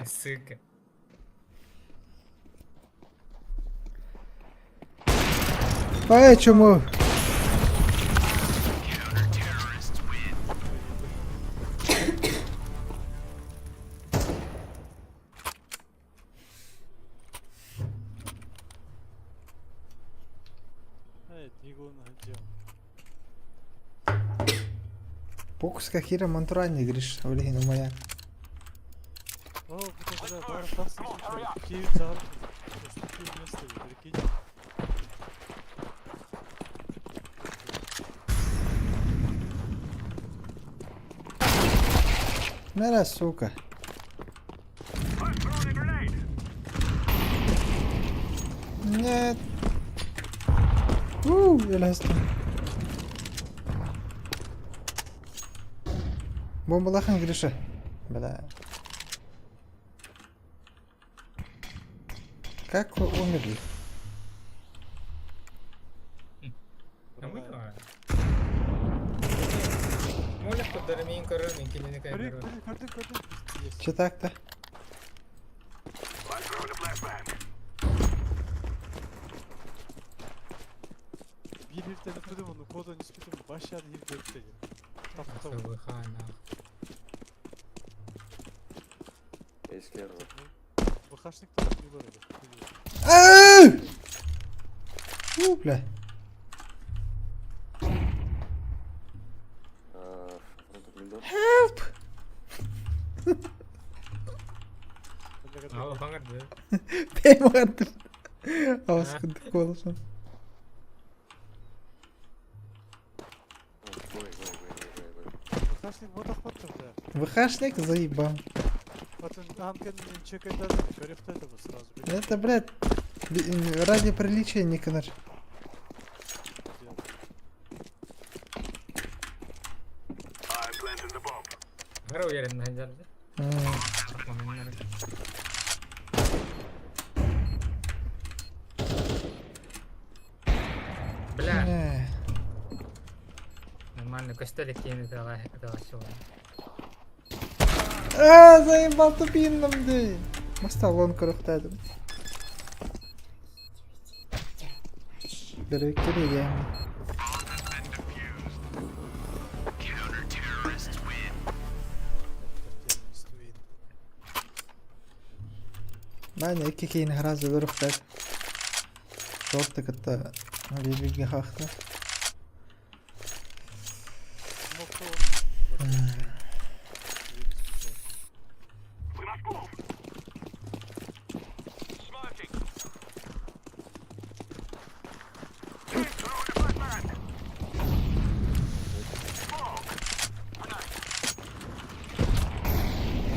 Сука. Почему? Эй, двигун где он? Покуска хира монтурани, Гриш, Олегина моя. О, бля, бля, бар тахса, слушай, Киев за уступил место, прикинь. Мера, сука. I'm throwing a grenade. Нет. У, елестим. Бомбалахан, Гриша. Бля. Как вы умерли? А мы два. Моля кудары мин көрөр, мин кинини Көрдүк, кайдырыр. көрдүк, көрдүк, көрдүк. Есть. Че так-то? I'm throwing a flashbang. Биир хиртэн өттүдүм, ону кодан испитим, башан хиртэн өттүдүм. Таптам. Субхана. Ace clear, bro. ВХшник там не бар эди. Эй! У, бля. Front of Куолафаҥар Бэйэм аҕардым. Аҕыс курдук куолафан. Oh, go away, go away, go away, go away, go away. ВХшник ботах баттым бля. ВХшник заебал. Потом Анкен чекает көрүөхтэ это сразу. Это, блядь, ради приличия не канар. I'm planting the bomb. Хара уверен сылдьар. Бля, нормально, костелик кинет, давай, давай, А, заебал тупинным, дей. Масталон көрөхтәдім. Бөрөктөр егем. Мен икки кейин хараас өлөрөхтәд. Шорты кытта бибиге хахта. We must move. Smoking. Throwing a flashbang. Smoke. Grenade.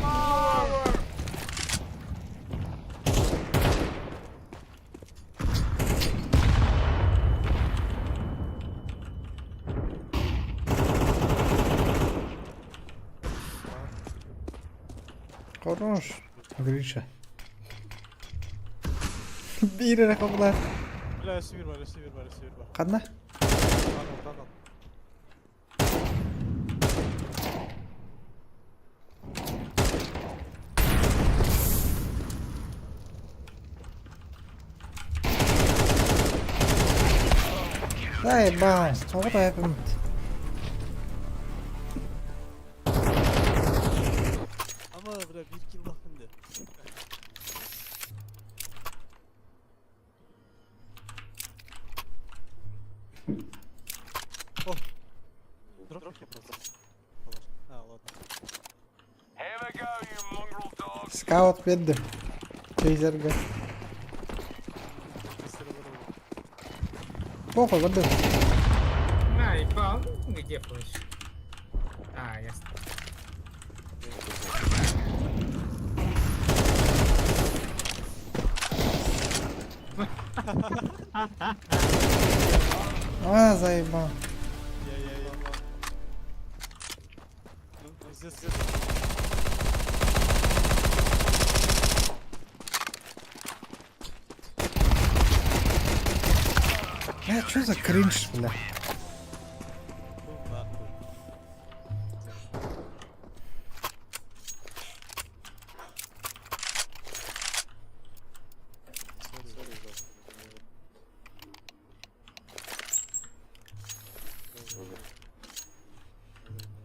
Fire! Хорош. Гриша. Биир эрэ хобулар. Бля, өссө биир бар, өссө биир бар, өссө биир бар. Ханна? Танал, танал. Заебал. Тоҕо тайапым. Ама, бля, биир киллаахпын дии. О! Дроп просто. А, ладно. Here we go, you mongrel dogs. Скаут биэрдим. Чейзерге. Похуй, бардым. На, ебал, ну где флеш? А, ясно. А, заебал. Я, я, я. Ну, здесь. Бля, что за кринж, бля? Ну, нахуй. Sorry, bro.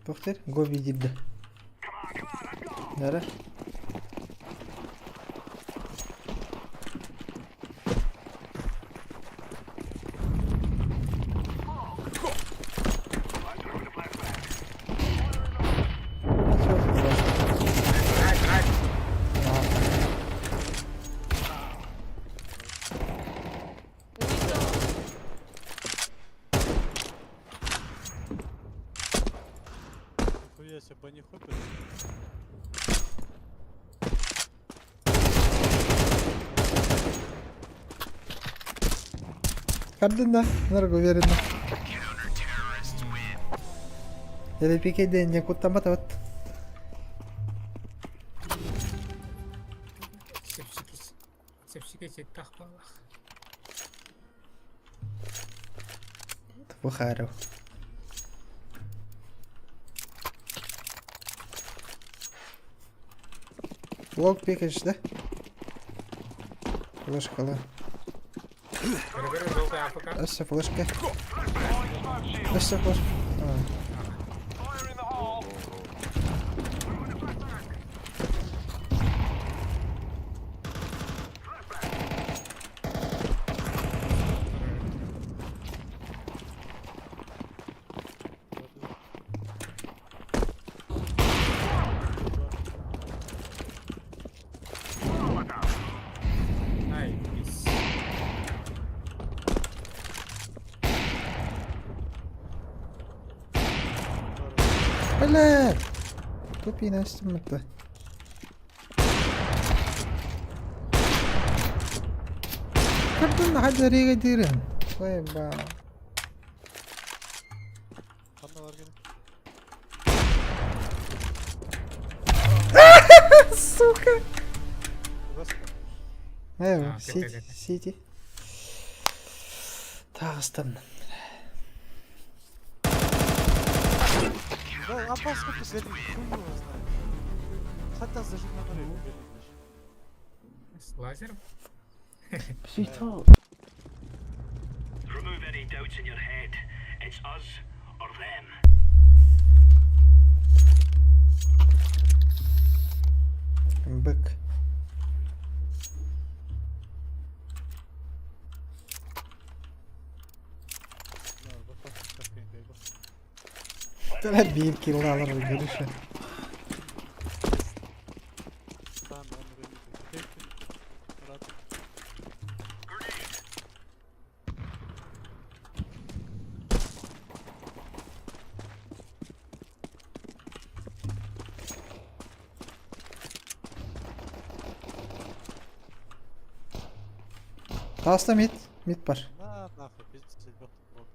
Доктор, го видит. Нара. Right, right. Window. Нихуя себе, bunny hopper. Кардын да, нарго уверенно. Я пике день не куттамат вот. Сепсики ситтах балах. Бухаров. Лог пикаешь, да? Флешка, да. Көрө желтый АФК. Өссө флешка. Өссө флешка. А, Fire in the hole. Бля! Тупи настыммыта. Кырдын хадьарыга диирин. Заебал. Ханна бар кини? Сука! Угас. Э, А, сити, кэ-кэ-кэ. сити. Тагыстан. Да, а сколько горит, хуй его знает. Хотя зажиг на норе горит. С лазером? Психо. Remove any doubts in your head. It's us or them. Бык. Да, вот так, как я бегу. Тәлә биир килл алар Гриша. Там, он горит. Брат. Таста мид, мид бар. На, нахуй, пиздец, ребят. Вот.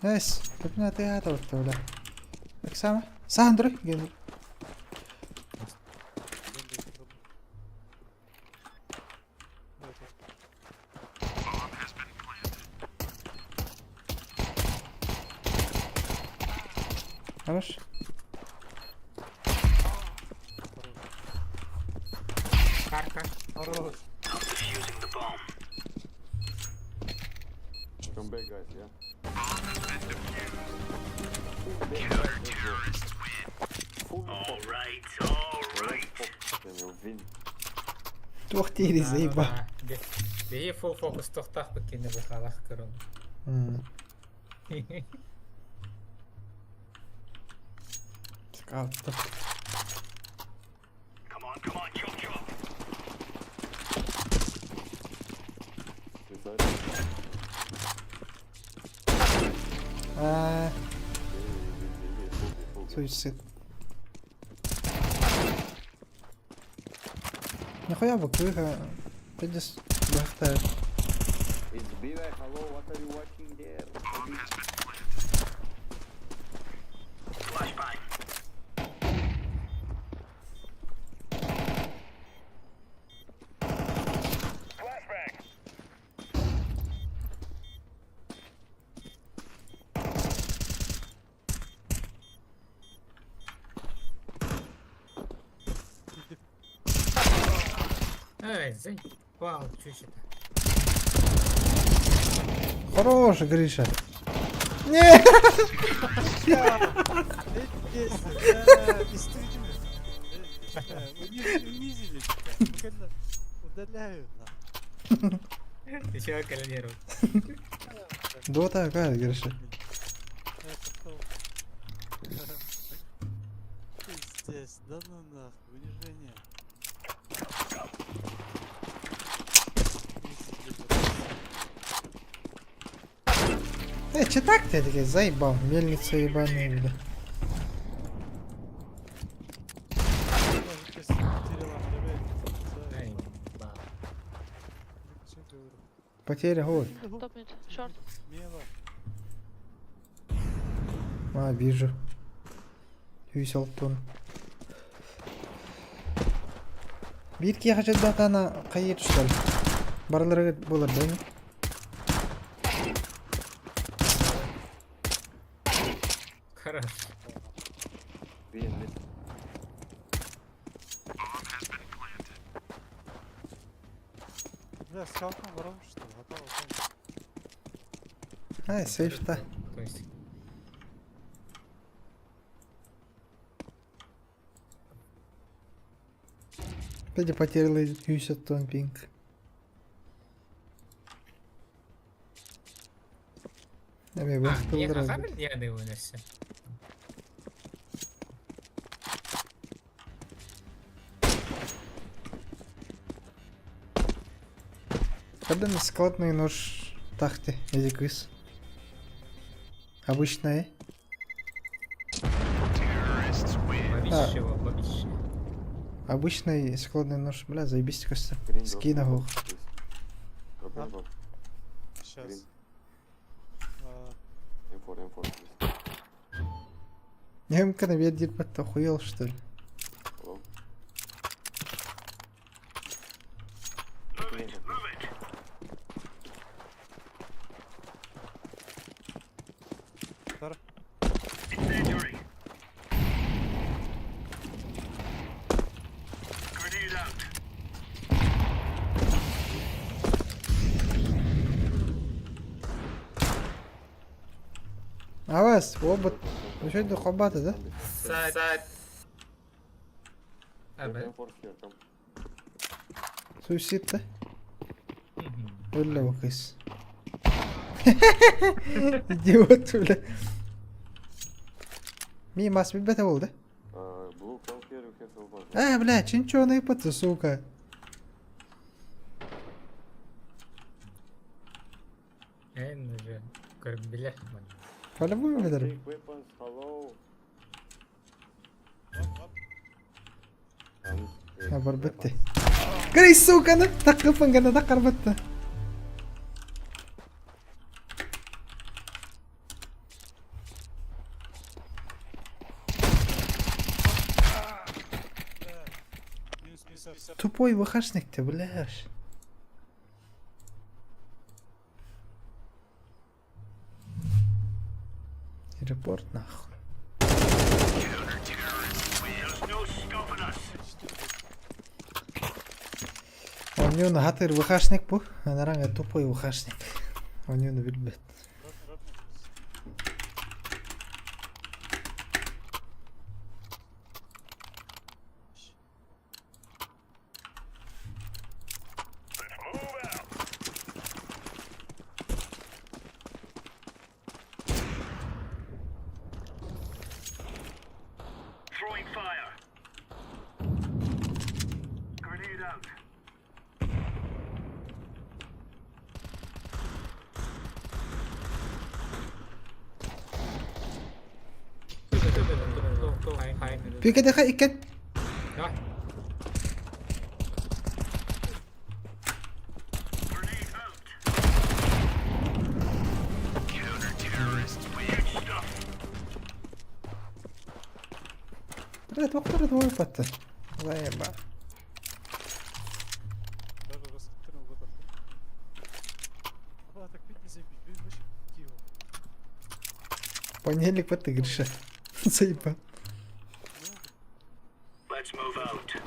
Найс. Көпнә тыга табытты бля. Оксана. Сандр, гел. Генри, пробуй. Вот, вот. Хорош. Карка. Хорош. I'm defusing the bomb. Come back, guys, yeah? Full All right, all right. focus, then you'll win. Туох тири заеба. Бии фул фокус тохтах бикини бухалах көрөн. Скаут. Come on, come on, chop chop. Suicide. А, Full, full, full. суицид. Нихуя бы кыха. Пидес бахта. It's BY, hello, what are you watching there? Flashbang. Flashbang. Эй, заебал, чуть это. Хорош, Гриша. Не! Унизили тебя. Ну, когда Удаляют, нахуй. Ты чего коллегировал? Дота какая, Гриша? Это кто? Пиздец, да ну нахуй, унижение. Унизили, блядь. Э, че так ты такие заебал? Мельница ебаная, бля. Даже честно, потеряла время. Заебал. Потеря гол. Top mid. Short. Мела. А, вижу. Висел тон. Биир киһи датана хайыр что ли? Барылары болар да не? Хорошо. B and mid. Бля, скаутом ворон, что ли? Готово, готово. Ай, сейф-то. То есть. Опять потеряла 50 тонн пинг. Эми А, бах не, тылдыра. хахамил я не вынесся. Когда на складной нож тахты, эти кыс. Обычная. Бабище его, бабище. Обычный складной нож, бля, заебись кажется. Green drop Скин bomb, ох. please. Drop А? bomb. Сейчас. А, M4, M4, please. Немка на бедер охуел, что ли? Hello? Move it, move it. Тар. Incendiary. Grenade out. Авас, обод. Ну что это хобата, да? Сайт. Сайт. Drop Эбэ. M4 here, come. Суицид, да? Өллө бакыс. Идиот, бля. Ми мас билбете болды. Blue, come here, you have elbow. А, бля, чинчоны пыты, сука. Эн уже көрбилер маны. По-любому билер. Take weapons, hello. I need to take Ha, бар бітті. weapons. Грей, сука, ну таққыпын гана таққар бітті. Минус 50. Тупой ВХшник ты, бляш. Репорт нахуй. There's no stopping us. Онюн хатыр ВХшник бу. Анаранга тупой ВХшник. Онюн билбет. Drop, drop me, please. Let's move out. Throwing fire. Grenade out. Пикедеха иккен. Да. Grenade out. Counter-terrorists win. Good stuff. Бля, тоқтар двое патты. Заеба. Даже раскрыл вот это. А, так ведь не забить, блин, вообще Киева. Понедельник патты, Гриша. Заеба. Let's move out.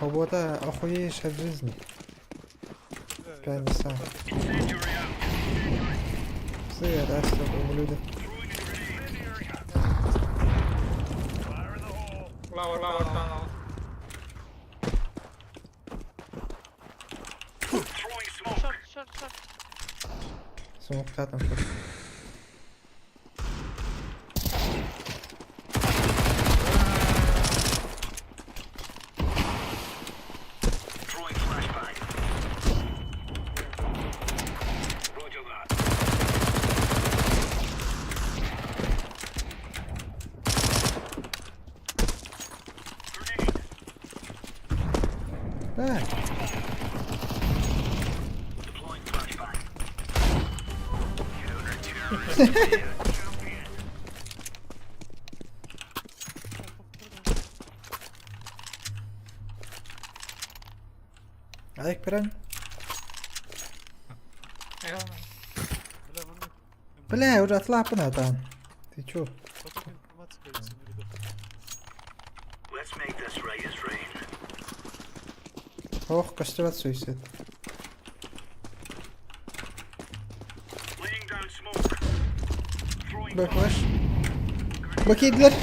Работа охуеешь от жизни. Бля, Прямо сам. Incendiary out. Сыр, да, что ублюдок. Throwing a grenade. Fire in the hole. Лауэр, лауэр, tunnel. Throwing smoke. Short, short, short. Смокта там что-то. Throwing flashbang. Roger that. Grenade. Да. Deploying flashbang. Counter-terrorists champion. Айк пиран. Бля, вон Бля, уже отлапана там. Ты чё? Потом информация появится на рядах. Let's make this right as rain. Ох, кострят суицид. Laying down smoke. Throwing Бля, fire. флеш. Бакидлер.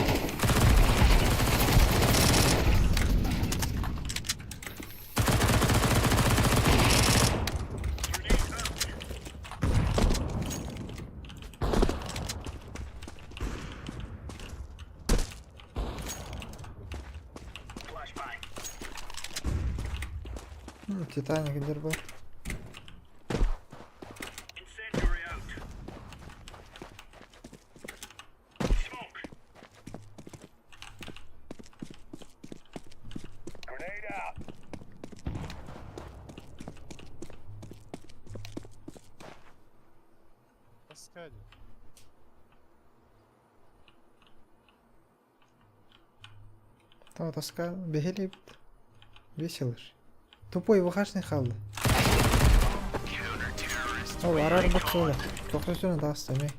Grenade out. Flashbang. Титаник дер был. Incendiary out. Таскали. Тоҕо тоска биһилибит. Весело ж. Тупой вахашный хаалла. Ол араарбыт суола. Тохтосуна таҕыста эмиэ.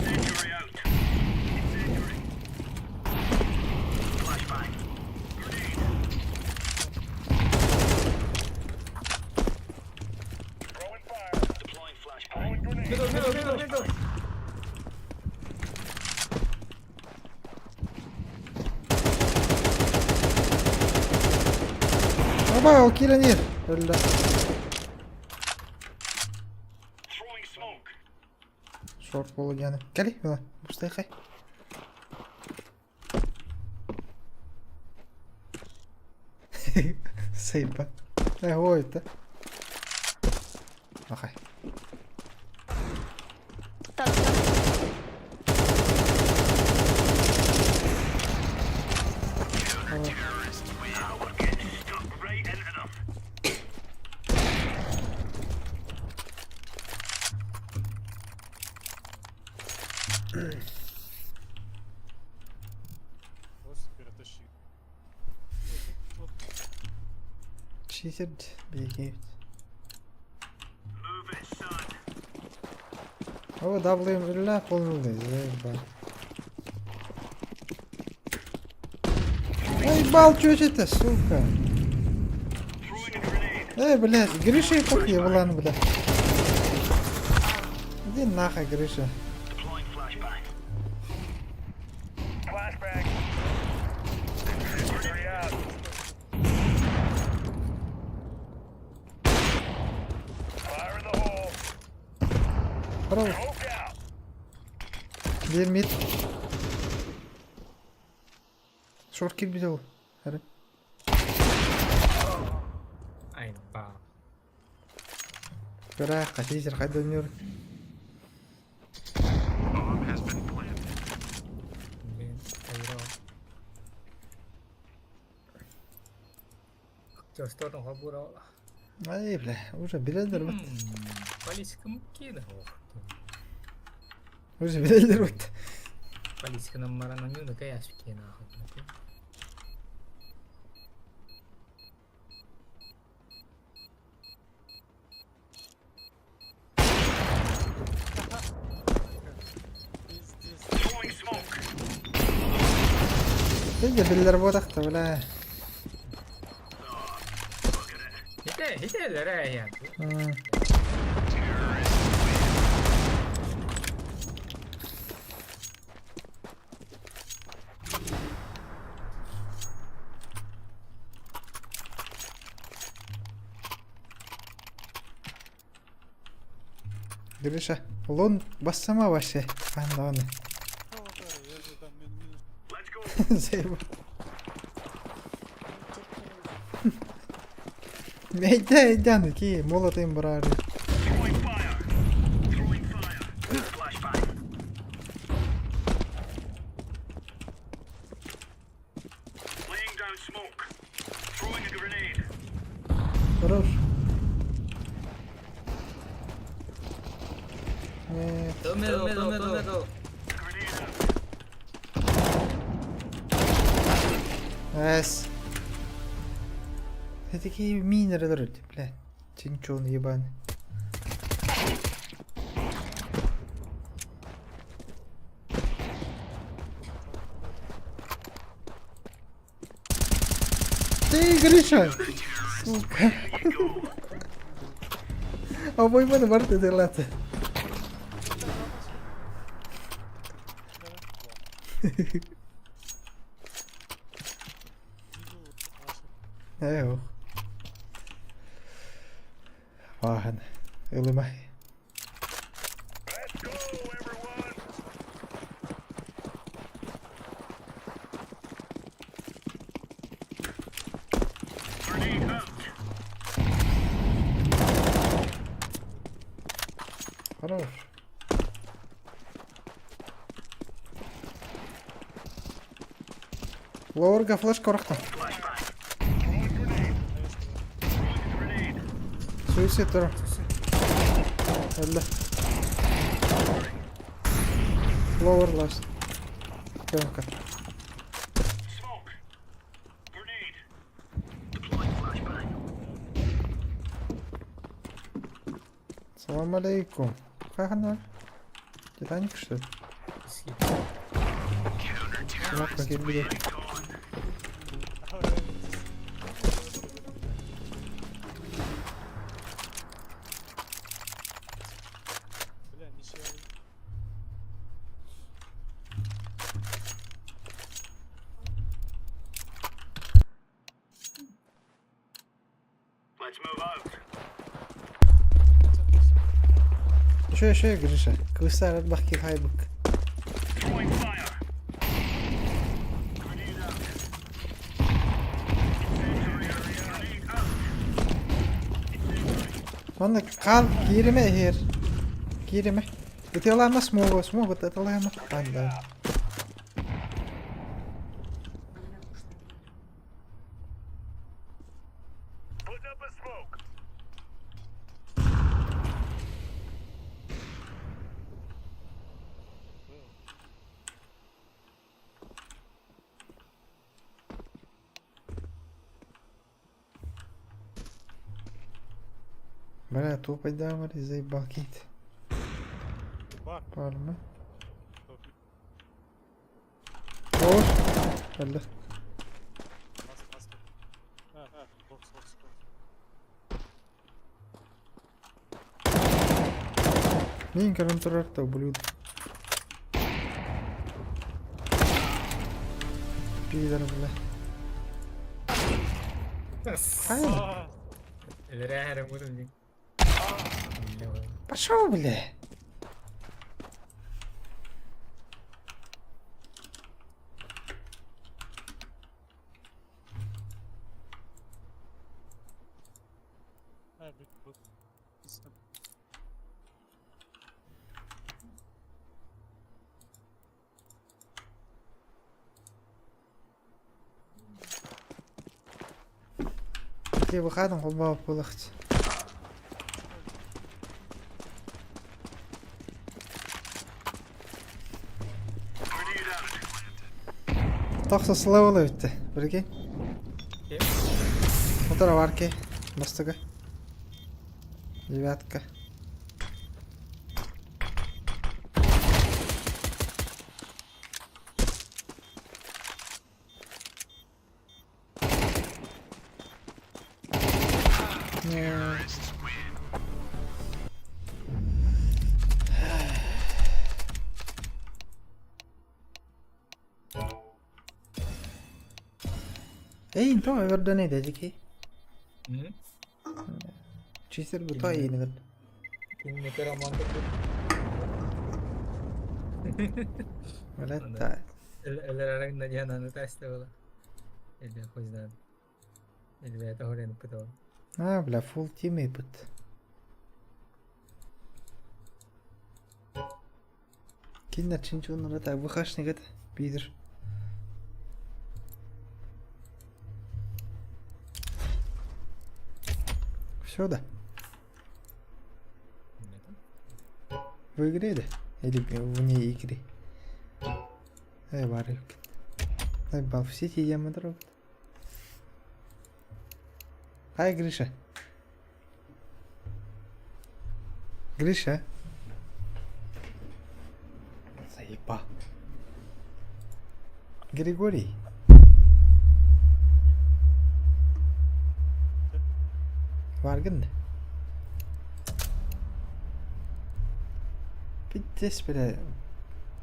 Incendiary out. Incendiary. Flashbang. Grenade. Throwing fire. Deploying flashbang. Throwing grenade. Middle, middle, middle, middle. Оба, ол киирэн иһэр. Өллө. Throwing smoke. Шорт буолу диэни. Кэли, мила, бустайхай. Сайба. Э, ой, это. Ахай. Таска. Ah, we're getting stuck right into them. Просто перетащи. Вот, Читер бегает. Move it, son. О, W ля полный, заебал. Ой, бал, чё это, сука? Throwing a grenade. Эй, блядь, Гриша и пох еблан, блядь. Иди нахуй, Гриша. Deploying flashbang. Flashbang. Incendiary out. Fire in the hole. Хорош. Smoke out. Биир mid. Short киирбит ол. Эрэ. Ай, ба. Көрө, хатизер хайда ойнуур. Блин, айра. Актерстан хабура. Ай, бля, уже билэллэр вот. Политика муккина. Уже билэллэр вот. Политика нам марана нюна каяшки нахуй. пиздец. Throwing smoke. Ты билэллэр буотахта, бля. Look at it. Хите, хите лэрэ М, Гриша, лон бассама вообще. Ан Ну, да, я же там минус Let's go. Заебал. Эйдэ, эйдэн, ки, молотым брали. Throwing fire. Throwing fire. Flashbang. Laying down smoke. Throwing a grenade. Хорош. Нет. Middle, middle, middle. Grenade out. Эс. Это такие минеры, бля. Чинчон ебаный. Ты, Гриша! Сука. Обойманы бар деді. Видел нашу. Э, ох. Вахан. Ылымай. Хорош. Лоурга флешка урахтан. Суицид тур. Өллө. Lower last. Кемка. Smoke. Grenade. Deploying flashbang. Салам алейкум. Как она? Титаник, что ли? Кнопка кирбиде. Бля, ничья. Let's move out. Еще, еще, Гриша. Кыса бахки хайбык. Throwing fire. Grenade out. Incendiary area. Grenade out. Манна кал кииримэ иһэр. Кииримэ. Ытыалаама смогу, смогу ытыалаама. Анда. Put up a smoke. Бля, тупо дамар заебал кит. Бар. Парма. Топ. О! Алло. Маска, маска. А, а, бокс, бокс, бокс. Мин контролер-то, ублюдок. Пидор, бля. Ай, А, Өлөрөөрө мурун дии. пошел, бля. а, бит, бот. Пизда. Ти выходом холбаа булахч. Grenade out. Тохсо славала үтте. Прикинь. Мотор варки. Бастыга. Девятка. Не. Эй, то överden dedik. Чисер бу та ийин ver. Кинники романтик. Блядь, та. Өлөрөөрө Надьянаны тестовала. Или хуй знает. Или это горен пытал. А, бля, full team ипыт. Киндер чинчуннара та выхашник это, пидор. Все, да. В игре, да? Или вне игры? Эй, варик. Ай, бал, в сети я дорог. Ай, Гриша. Гриша. Заеба. Григорий. Варгын. Пиздец, бля.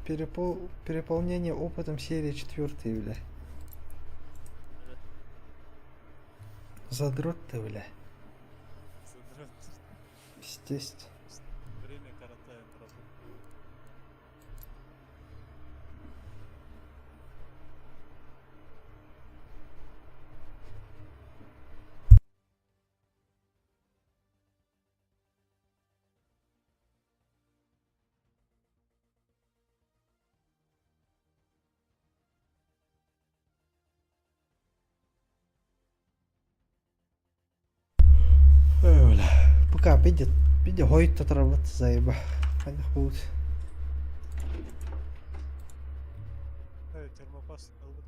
Переполнение опытом серии четвертая, бля. Задрот ты, бля. Задрот. Пиздец. Время коротает работу. ПК видит, видит, хойт отработать заеба. Ханьих будет. Evet, термопаст албыт.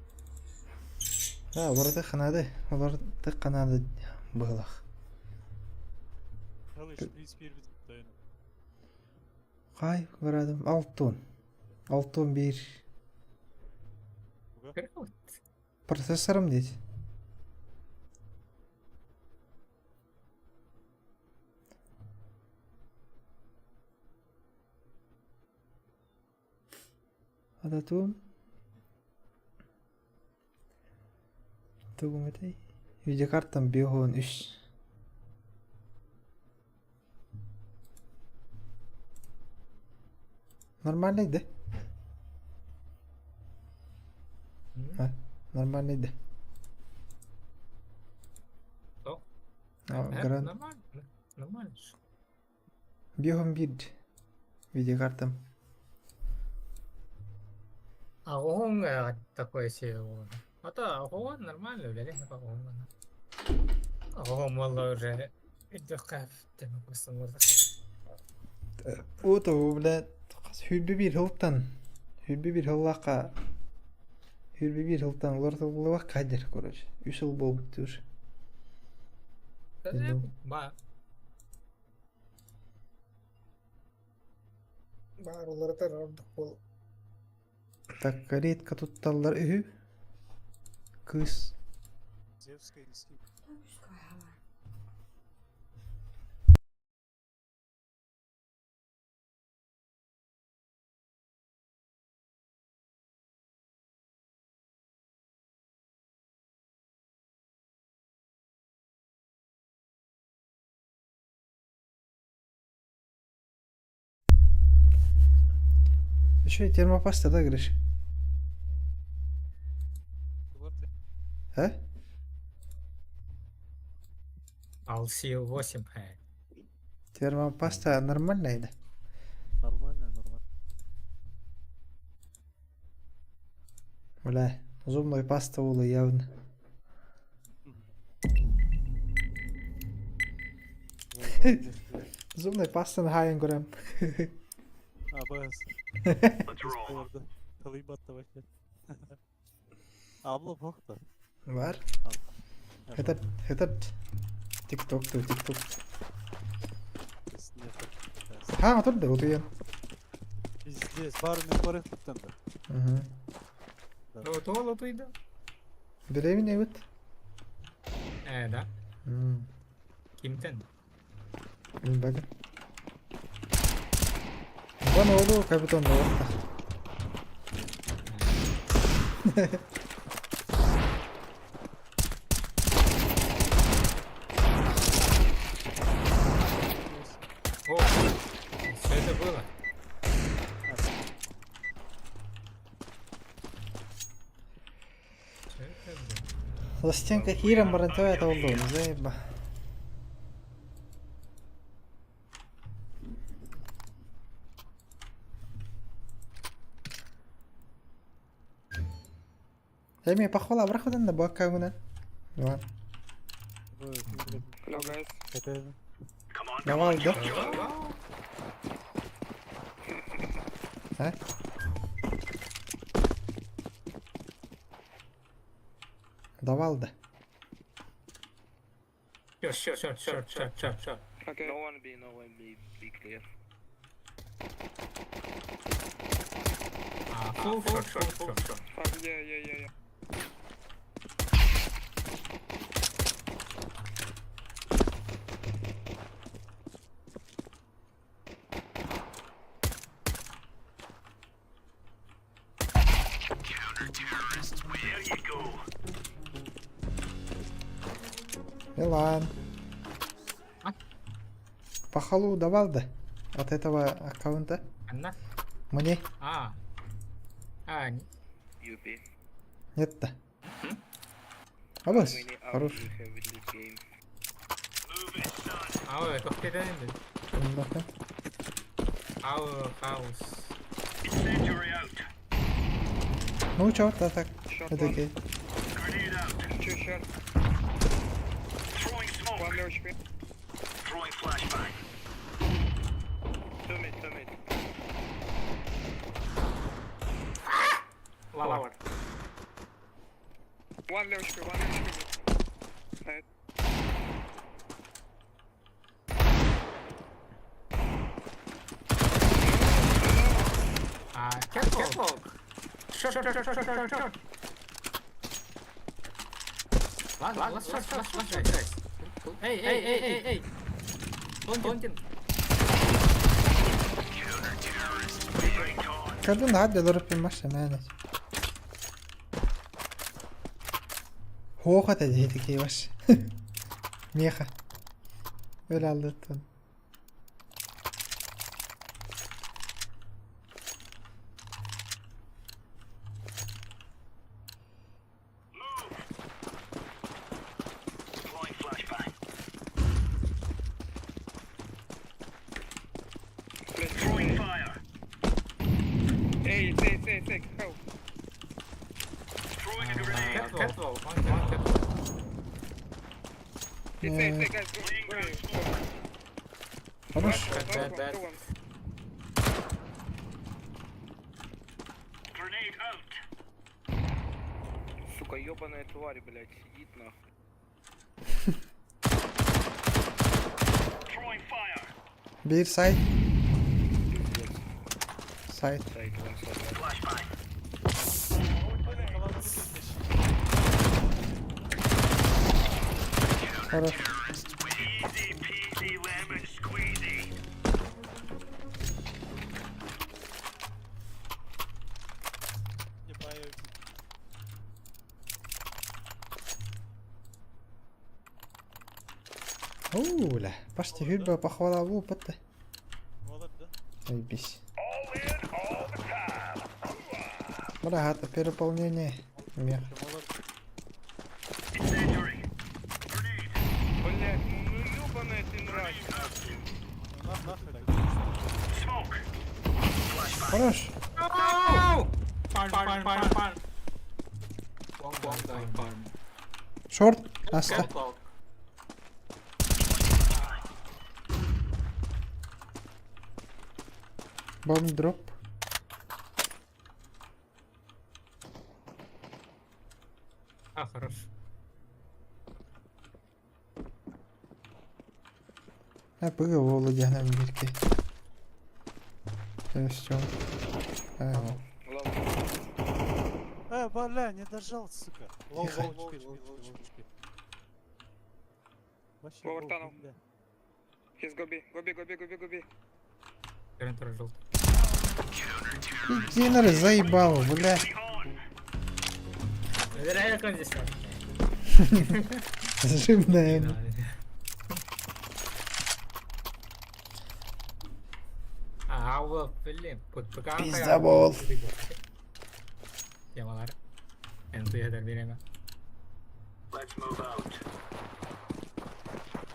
Да, олорды ханады, олорды ханады быһылах. Халы шприц бир бит дайын. Хай, барадым, алтын. Алтын бир. Буга. Процессорым дейді. Адатуым. Тугум этэй. Видеокартам биоһуон үс. Нормальный да? А, нормальный да. Что? А, гарант. Нормально. Нормально. Биоһун биир видеокартам. А он такой себе. А то он нормально, блядь, я по-моему. А он мало уже идёт термопаст. Ото, блядь, хүрбе бир хылтан. Хүрбе бир хыллака. Хүрбе бир хылтан олар тыллыбак кадер, короче. Үс жыл болуп уже. Ба. Бар олардар ордук бол. Так, редко тутталлар үһү. Кыз. Зевская институт. Еще и термопаста, да, Гриш? А? Алсил 8 х. Термопаста нормальная, да? Нормально, нормально. Бля, зубной паста ула явно. Зубной паста на хайын көрем. Абас. Let's roll. Талыйбат вообще. Абла бокта. Бар. Этот, этот. Тикток, ту, тикток. Ха, отурды, утуйан. Пиздец, бар мен бар туттан да. Угу. Ну, то лотуйда. Беременна бит. Да. Кимтен? Билбэкин. Бан олу капитан болуқта. О, что это было? Что это было? Застенка хиром барантуя это олду, заеба. Эми похвала браходан да бакка гуна. Ладно. Hello guys. Come on, come Давай, on, да? chop, chop. А? Давал да. Short, short, short, short, short, short, short. Okay. No one B, no one B, be clear. А, full short, short, short, short. Fuck yeah, yeah, yeah, yeah. There you go. Милан. А? Похвалу давал да? От этого аккаунта? Анна? Мне? А. А, UP. Нет да. How Абас, many hours хорош. you have in this game? Move it, son. а, ой, это Ну-ка. Our house. Incendiary out. Ну чё, да так. Short Это one. окей. Grenade out. Two short. Throwing smoke. One low HP. Throwing flashbang. Two mid, two mid. Lower. One low HP, one low HP. Nice. Catwalk. Short, short, short, short, short, short. Last, last, last, last, last, guys. Hey, hey, hey, hey, hey. Planting. Break on. Kadın hadi lorupin maşa mänet. Хоха та диэти киеваш. Меха. Öyle aldırttın. Move. Deploying flashbang. Throwing fire. Hey, say, say, say, help. Throwing a grenade. Catwalk. One catwalk. Hey, say, say, guys, go, Laying go. down smoke. Хорош. Last Dead, one, dead. two one. Grenade out. Сука, ёбаная тварь, блядь, сидит нахуй. Throwing fire. Bir side. Пиздец. Side. Сайт, вон сайт. Flashbang. Хорош. Easy peasy lemon squeezy. Не баю. Оуля. Почти hürbe похвала опыта. Молодец, да? Заебись. All in all the time. Брат, переполнение. Мех. Молодец. Incendiary. Grenade. Блядь, ну ёбаная ты мразь. Out. Ну, на- нахуй так. Smoke. Flashbang. Хорош. No! Farm, farm, farm, farm. One, one, one, farm. Шорт. Аста. Catwalk. Бомб дроп. А, хорош. Я пиво володягнем дірки. Це все. Ага. Бля, не дожал, сука. Low, Тихо. low, low, low, low, HP. Вообще Lower low, tunnel. бля. He's go B, go B, go B, go B, go B. Гарантура желтый. Динер заебал, бля. On. Реально здесь. Зажимная. А, вот, блин, под Пиздобол. Темалар. Энтуядер береме. Let's move out.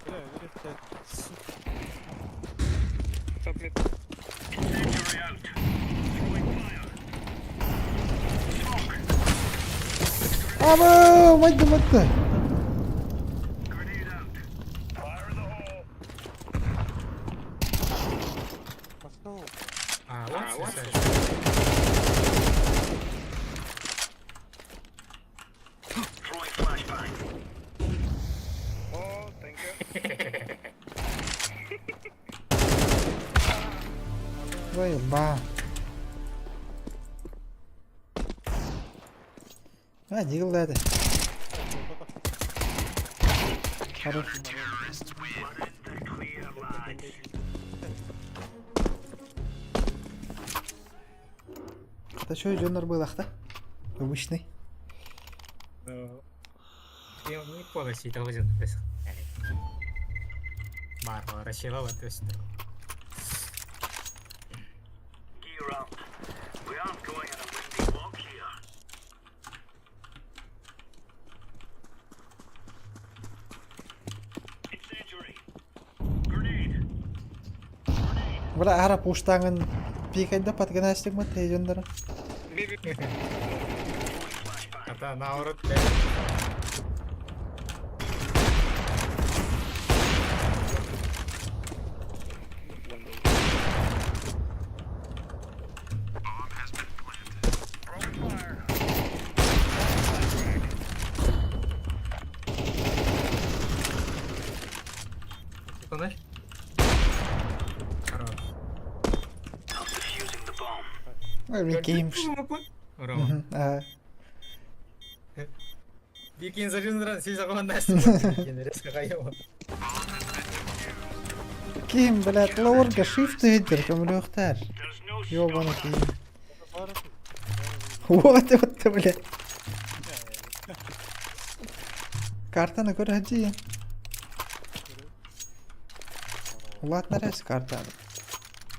Бля, говорит, блядь, сука. Top mid. Incendiary out. Throwing fire. Smoke. Аба, мать мать. Grenade out. Fire in the hole. Пошел. А, вот, Throwing flashbang. Oh, thank you. Заебал. А, дигл это. Хорош. We're in the clear, lads. Это что, Джоннер был, ахта? Обычный. Я не полностью должен Бар, расчелала, то есть. Gear up. We aren't going on a windy walk here. Incendiary. Grenade. Grenade. Бля, ара пуштаңын пикайда патгана стигмат Джоннер. B, B. Throwing flashbang. Это наоборот, блядь. Ой, киһим. Рома. Аа. Бикин зарин сизагоннас. Киһим, блядь, лорга shift өйдөр көмөлөөхтөр. There's no Ёбаный киһим. Баар этэ. Вот, вот, блядь. Картаны көр хаджи. Улаатнарас картаны.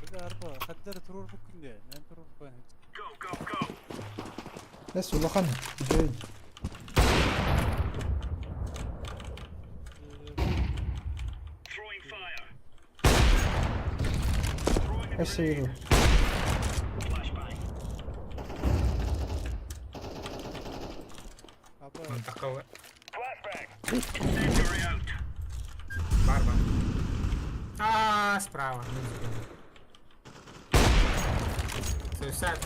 Бile арба хаддара турур буккун де. Мен турур буккун. Go, go, go. Эс улахан. Үчүгэй. Throwing fire. Throwing a Эс grenade. ииру. Flashbang. Аба Такого Flashbang. Incendiary out. барба. А, справа. Суисайд.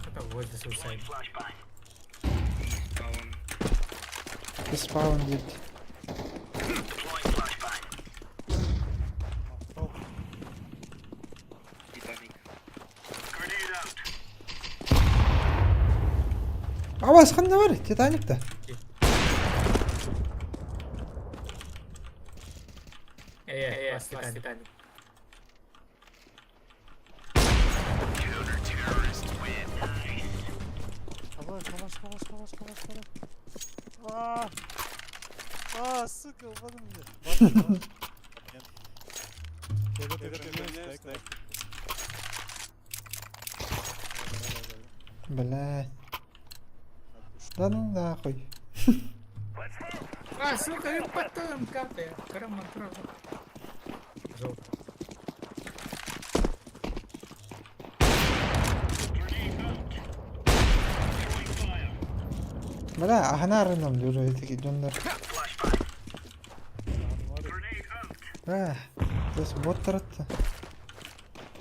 Это возле суисайд. Flashbang. Спаун диэт. Deploying flashbang. махтал. Grenade out. Абас ханна бар? Титаникта. Э, Титаник. Аба калаш калаш калаш калаш калаш. Аа. Аа, сука, упадым мне. Бар. Тебе ты Блядь. Да ну нахуй. А, сука, и потом капает. Караман, Желто. Grenade out. Throwing fire. Бля, аһанаарынам дьуру ити дьоннор. Flashbang. Grenade out. Бля, здесь боттаратта.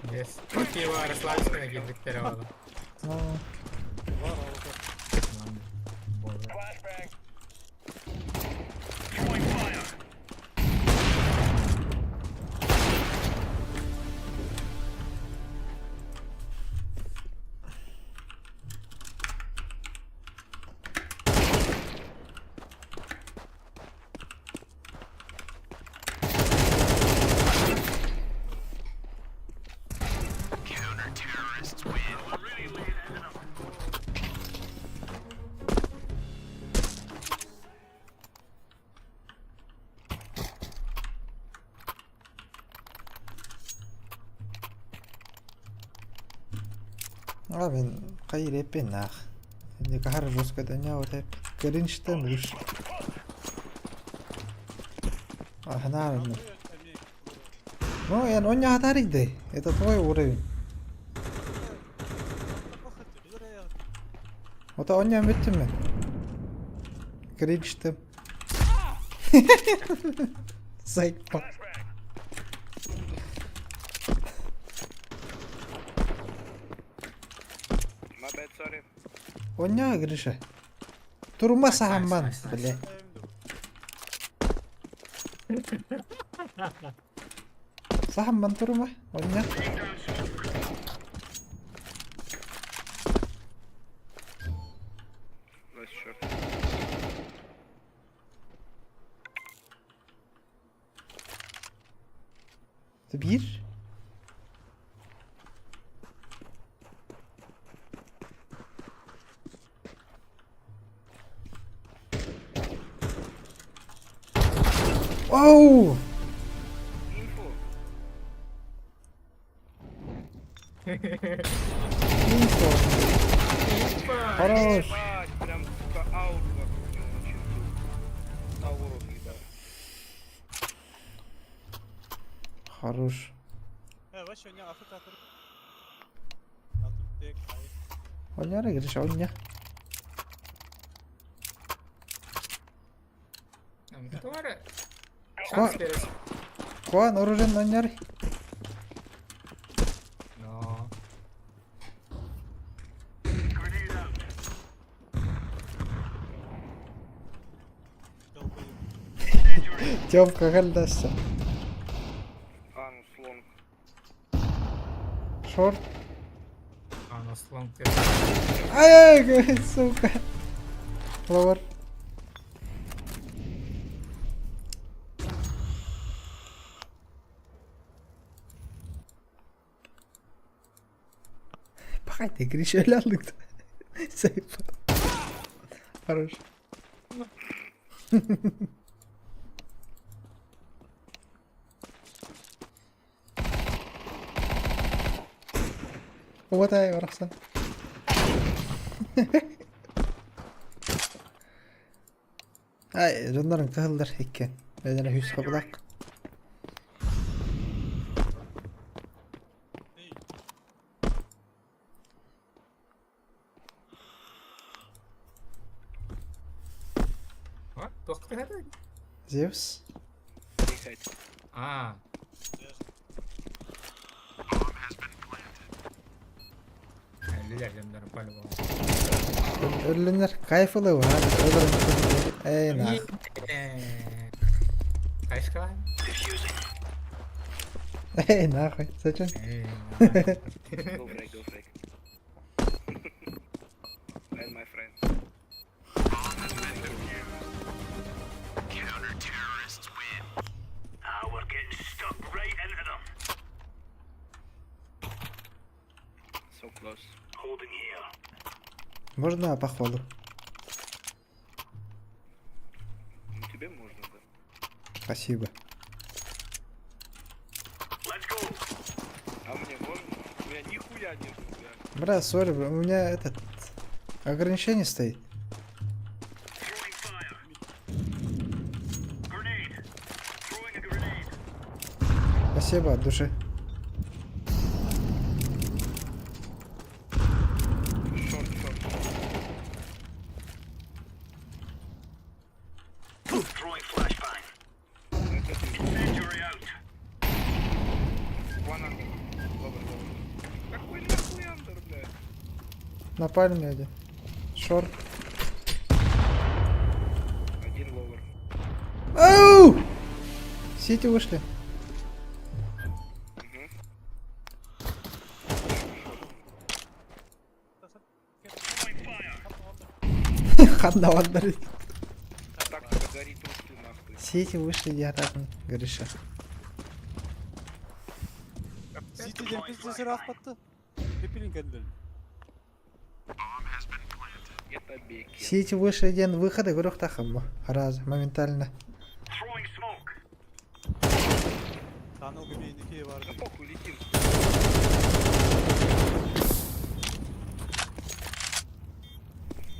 Yes. Пиво расслабься, гидротеровала. Ну, Бар алга. Flashbang. Throwing fire. We're really laying it into them. а мен кайыр эппен нах. Не кахар жестко да не вот эп. Гринштен лучше. Аһанаарынам. Ну, я он не хатарик Это твой уровень. Вот он не бүттүм мен. Гринштен. Заебал. My bad, sorry. Оня, Гриша. Турума сахамман, Nice, nice, бля. Сахамман турума. Оня. Laying down smoke. Nice shot. Бир. Оу! Info. Инфо. Хорош. Ебать, прям, сука, ауру вокруг него начертил. Ауру ебать. Хорош. Э, вообще, не, АФК тур. Атым тек, ай. Оня, Гриша, оня. Туара. Ко- Шанс берес. Куан оружен оняр. Но. Grenade out. Долбоёб. Тёмка галдасса. Анус long. Шорт. А, ну. Ослон ты. Ай, сука. Lower. Пахай, Гриша өлө Сейф. Хорош. Уотай барахсан. Ай, дьоннорун кыһыллар иккиэн. Бэйэлэрэ үс хабылаах. А, туох тыһатай? Зевс. А, Өлүлэр дьоннор по-любому. Өллөнөр кайф ылы бар. Эй, нах. Кайшкалаан? Defusing. Эй, нахуй. Зачем? Go frag, go frag. And my friend. Ah, we're getting stuck right into them. So close. Holding here. Можно похвалу? Ну тебе можно, да. Спасибо. Let's go. А мне можно? У меня нихуя нету, бля. Бра, sorry, бро, у меня этот ограничение стоит. Throwing fire. Grenade. Throwing a grenade. Спасибо от души. Short, short, short. Throwing flashbang. Это ты. Incendiary out. One under. Lower, lower. Какой нахуй under, бля? На пальме один. Short. Один lower. Ау! Сити вышли. Угу. Throwing fire. Ханна вандарит. Тактика горит русский нахуй. Сити вышли, я так, Гриша. Сити диэн пиздец ыраахпатты. Пепелин кэллэр. Это беки. Сити вышли день выхода, говорю, тахам. Раз, моментально. Throwing smoke. Таныл гөбейники бар. Да похуй, летим.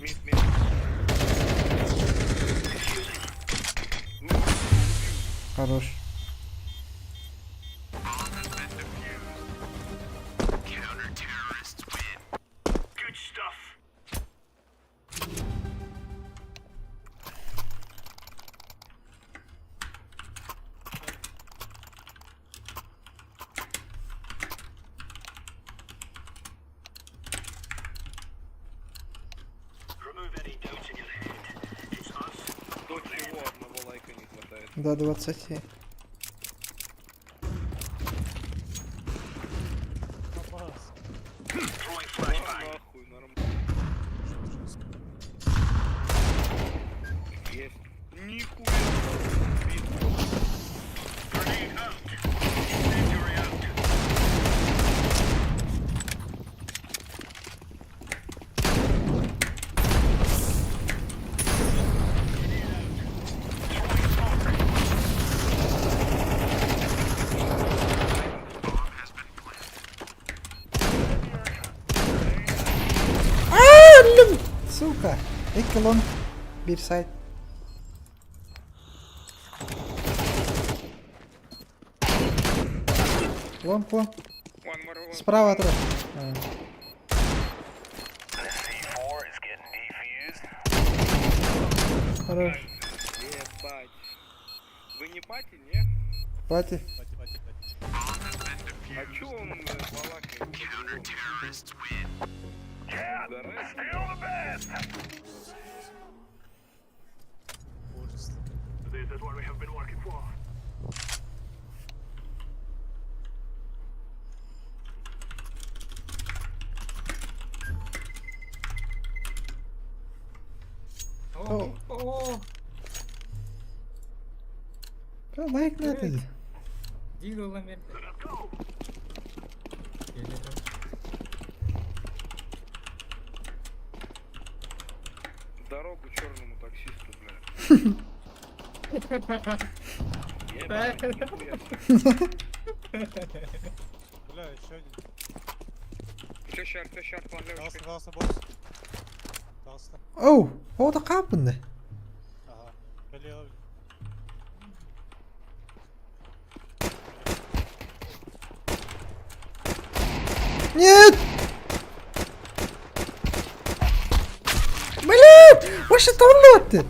Mid, mid. Defusing. Хорош. Good stuff. Remove any doubts in your head. It's us. До чего одного лайка не хватает. До 20. Попас. Throwing Да, flashbang. нахуй, нормально. Есть. Нихуя. Mid. Grenade out. Incendiary out. Grenade out. Throwing smoke. А, Сука! Икки long. Биир site. Long, long. One more one. Справа от А. C4 is getting defused. Хорош. Ебать. Вы не пати, не? Пати. Пати, пати, пати. А чё он балакает по-другому? Угорает? Steal the best. Ужас. This is what we have been working for. Лайк надо. Дил olan verdi. Geliyorum. Дорогу черному таксисту, бля. Ебать, нихуя себе. Бля, еще один. Все щар, все щар, план Дался, левочкой. дался, бокс. Дался. Оу, о да капынды. Ага. Галила. Нет! Блин! Вообще ты?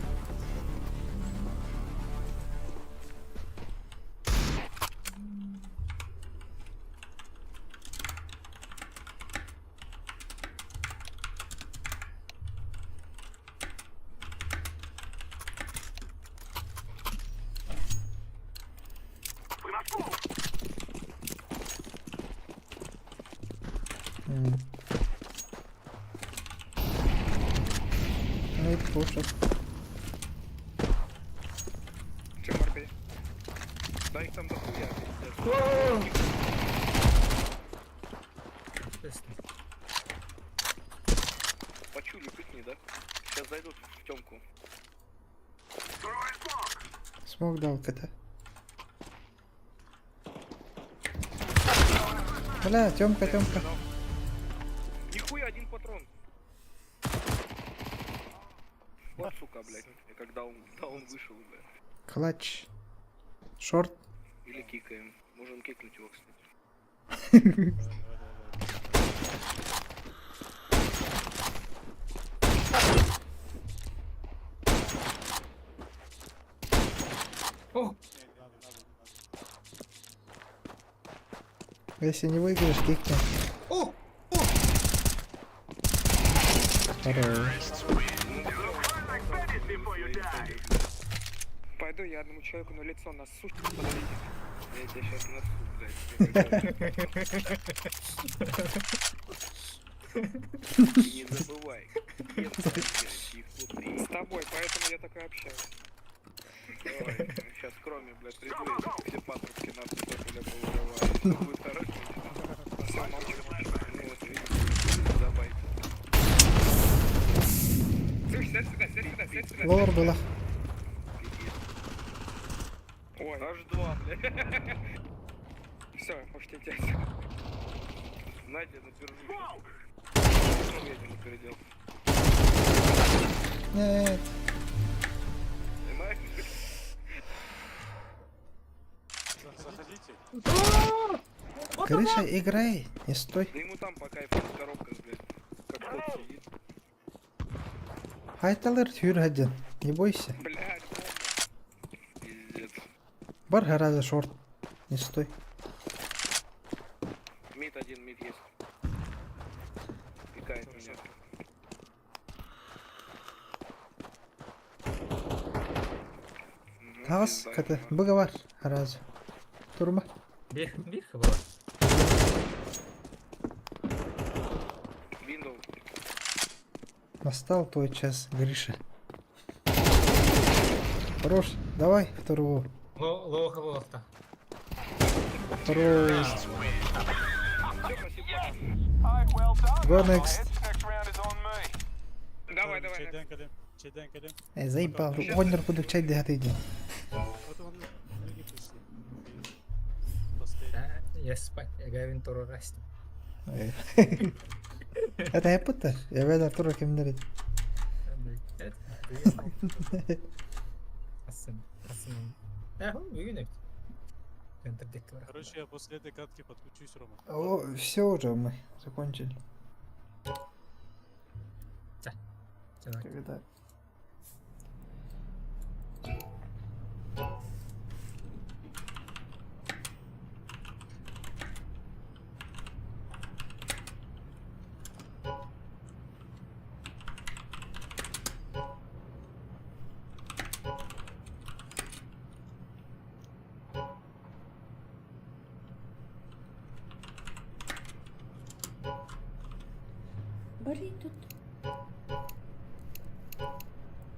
We must move. Ну и слушай. Че, Марбей? Да их там дохуя, пиздец. Üstüne. Почули, пикни, да? Сейчас зайдут в темку. Throwing smoke. Смог дал КТ. Бля, Тёмка, Тёмка. Нихуя, один патрон. Вот сука, блядь. Я когда он, да, он вышел, блядь. Клатч. Шорт. Или кикаем. Можем кикнуть его, кстати. Давай, давай, давай. Oh! Не, не надо, не надо, не надо. Если не выиграешь, кикни. Oh! Хорош. You'll cry like babies before you die. Пойду я одному человеку на лицо насу, подавите. Я тебя сейчас насу, блядь. И не забывай. С тобой, поэтому я так и общаюсь. Давай, сейчас кроме, блядь, приду, и все патрубки нахуй бля, повырываю. Будет хорошо. Все, молчу, молчу. Ну вот, видишь, забайт. Слышь, сядь сюда, сядь сюда, сядь сюда. Лор была. Ой. Аж два, бля. Все, можете идти. Знаете, я напержу. щас. Я не передел. Нет. Понимаешь? Заходите. Гриша, играй. Не стой. Да ему там по кайфу в коробках, блядь. Как кот сидит. Хайталер тюр один. Не бойся. Блядь, Пиздец. Бар гораздо шорт. Не стой. Мид один, мид есть. Пикает меня. Мгм, Тағыс, пизда КТ. ему. Б бар. Разу. Турма. Bir, bir var. Window. Настал твой час, Гриша. Хорош. Давай второго. Lo, low hava Хорош. Все, спасибо. Go next. Давай, давай. Чайдан калем. Чайдан калем. Э, заебал. Оннер буду чай дегатыйден. Вот он, люди пришли. Последний. Я спать, я гавин туру раст. Это я пытар. Я веда Артура кемдер. Asın, asın. Ya bugün hep. Контрдик var. Короче, я после этой катки подключусь, Рома. О, все уже мы закончили. Давай. Когда? Бери тут.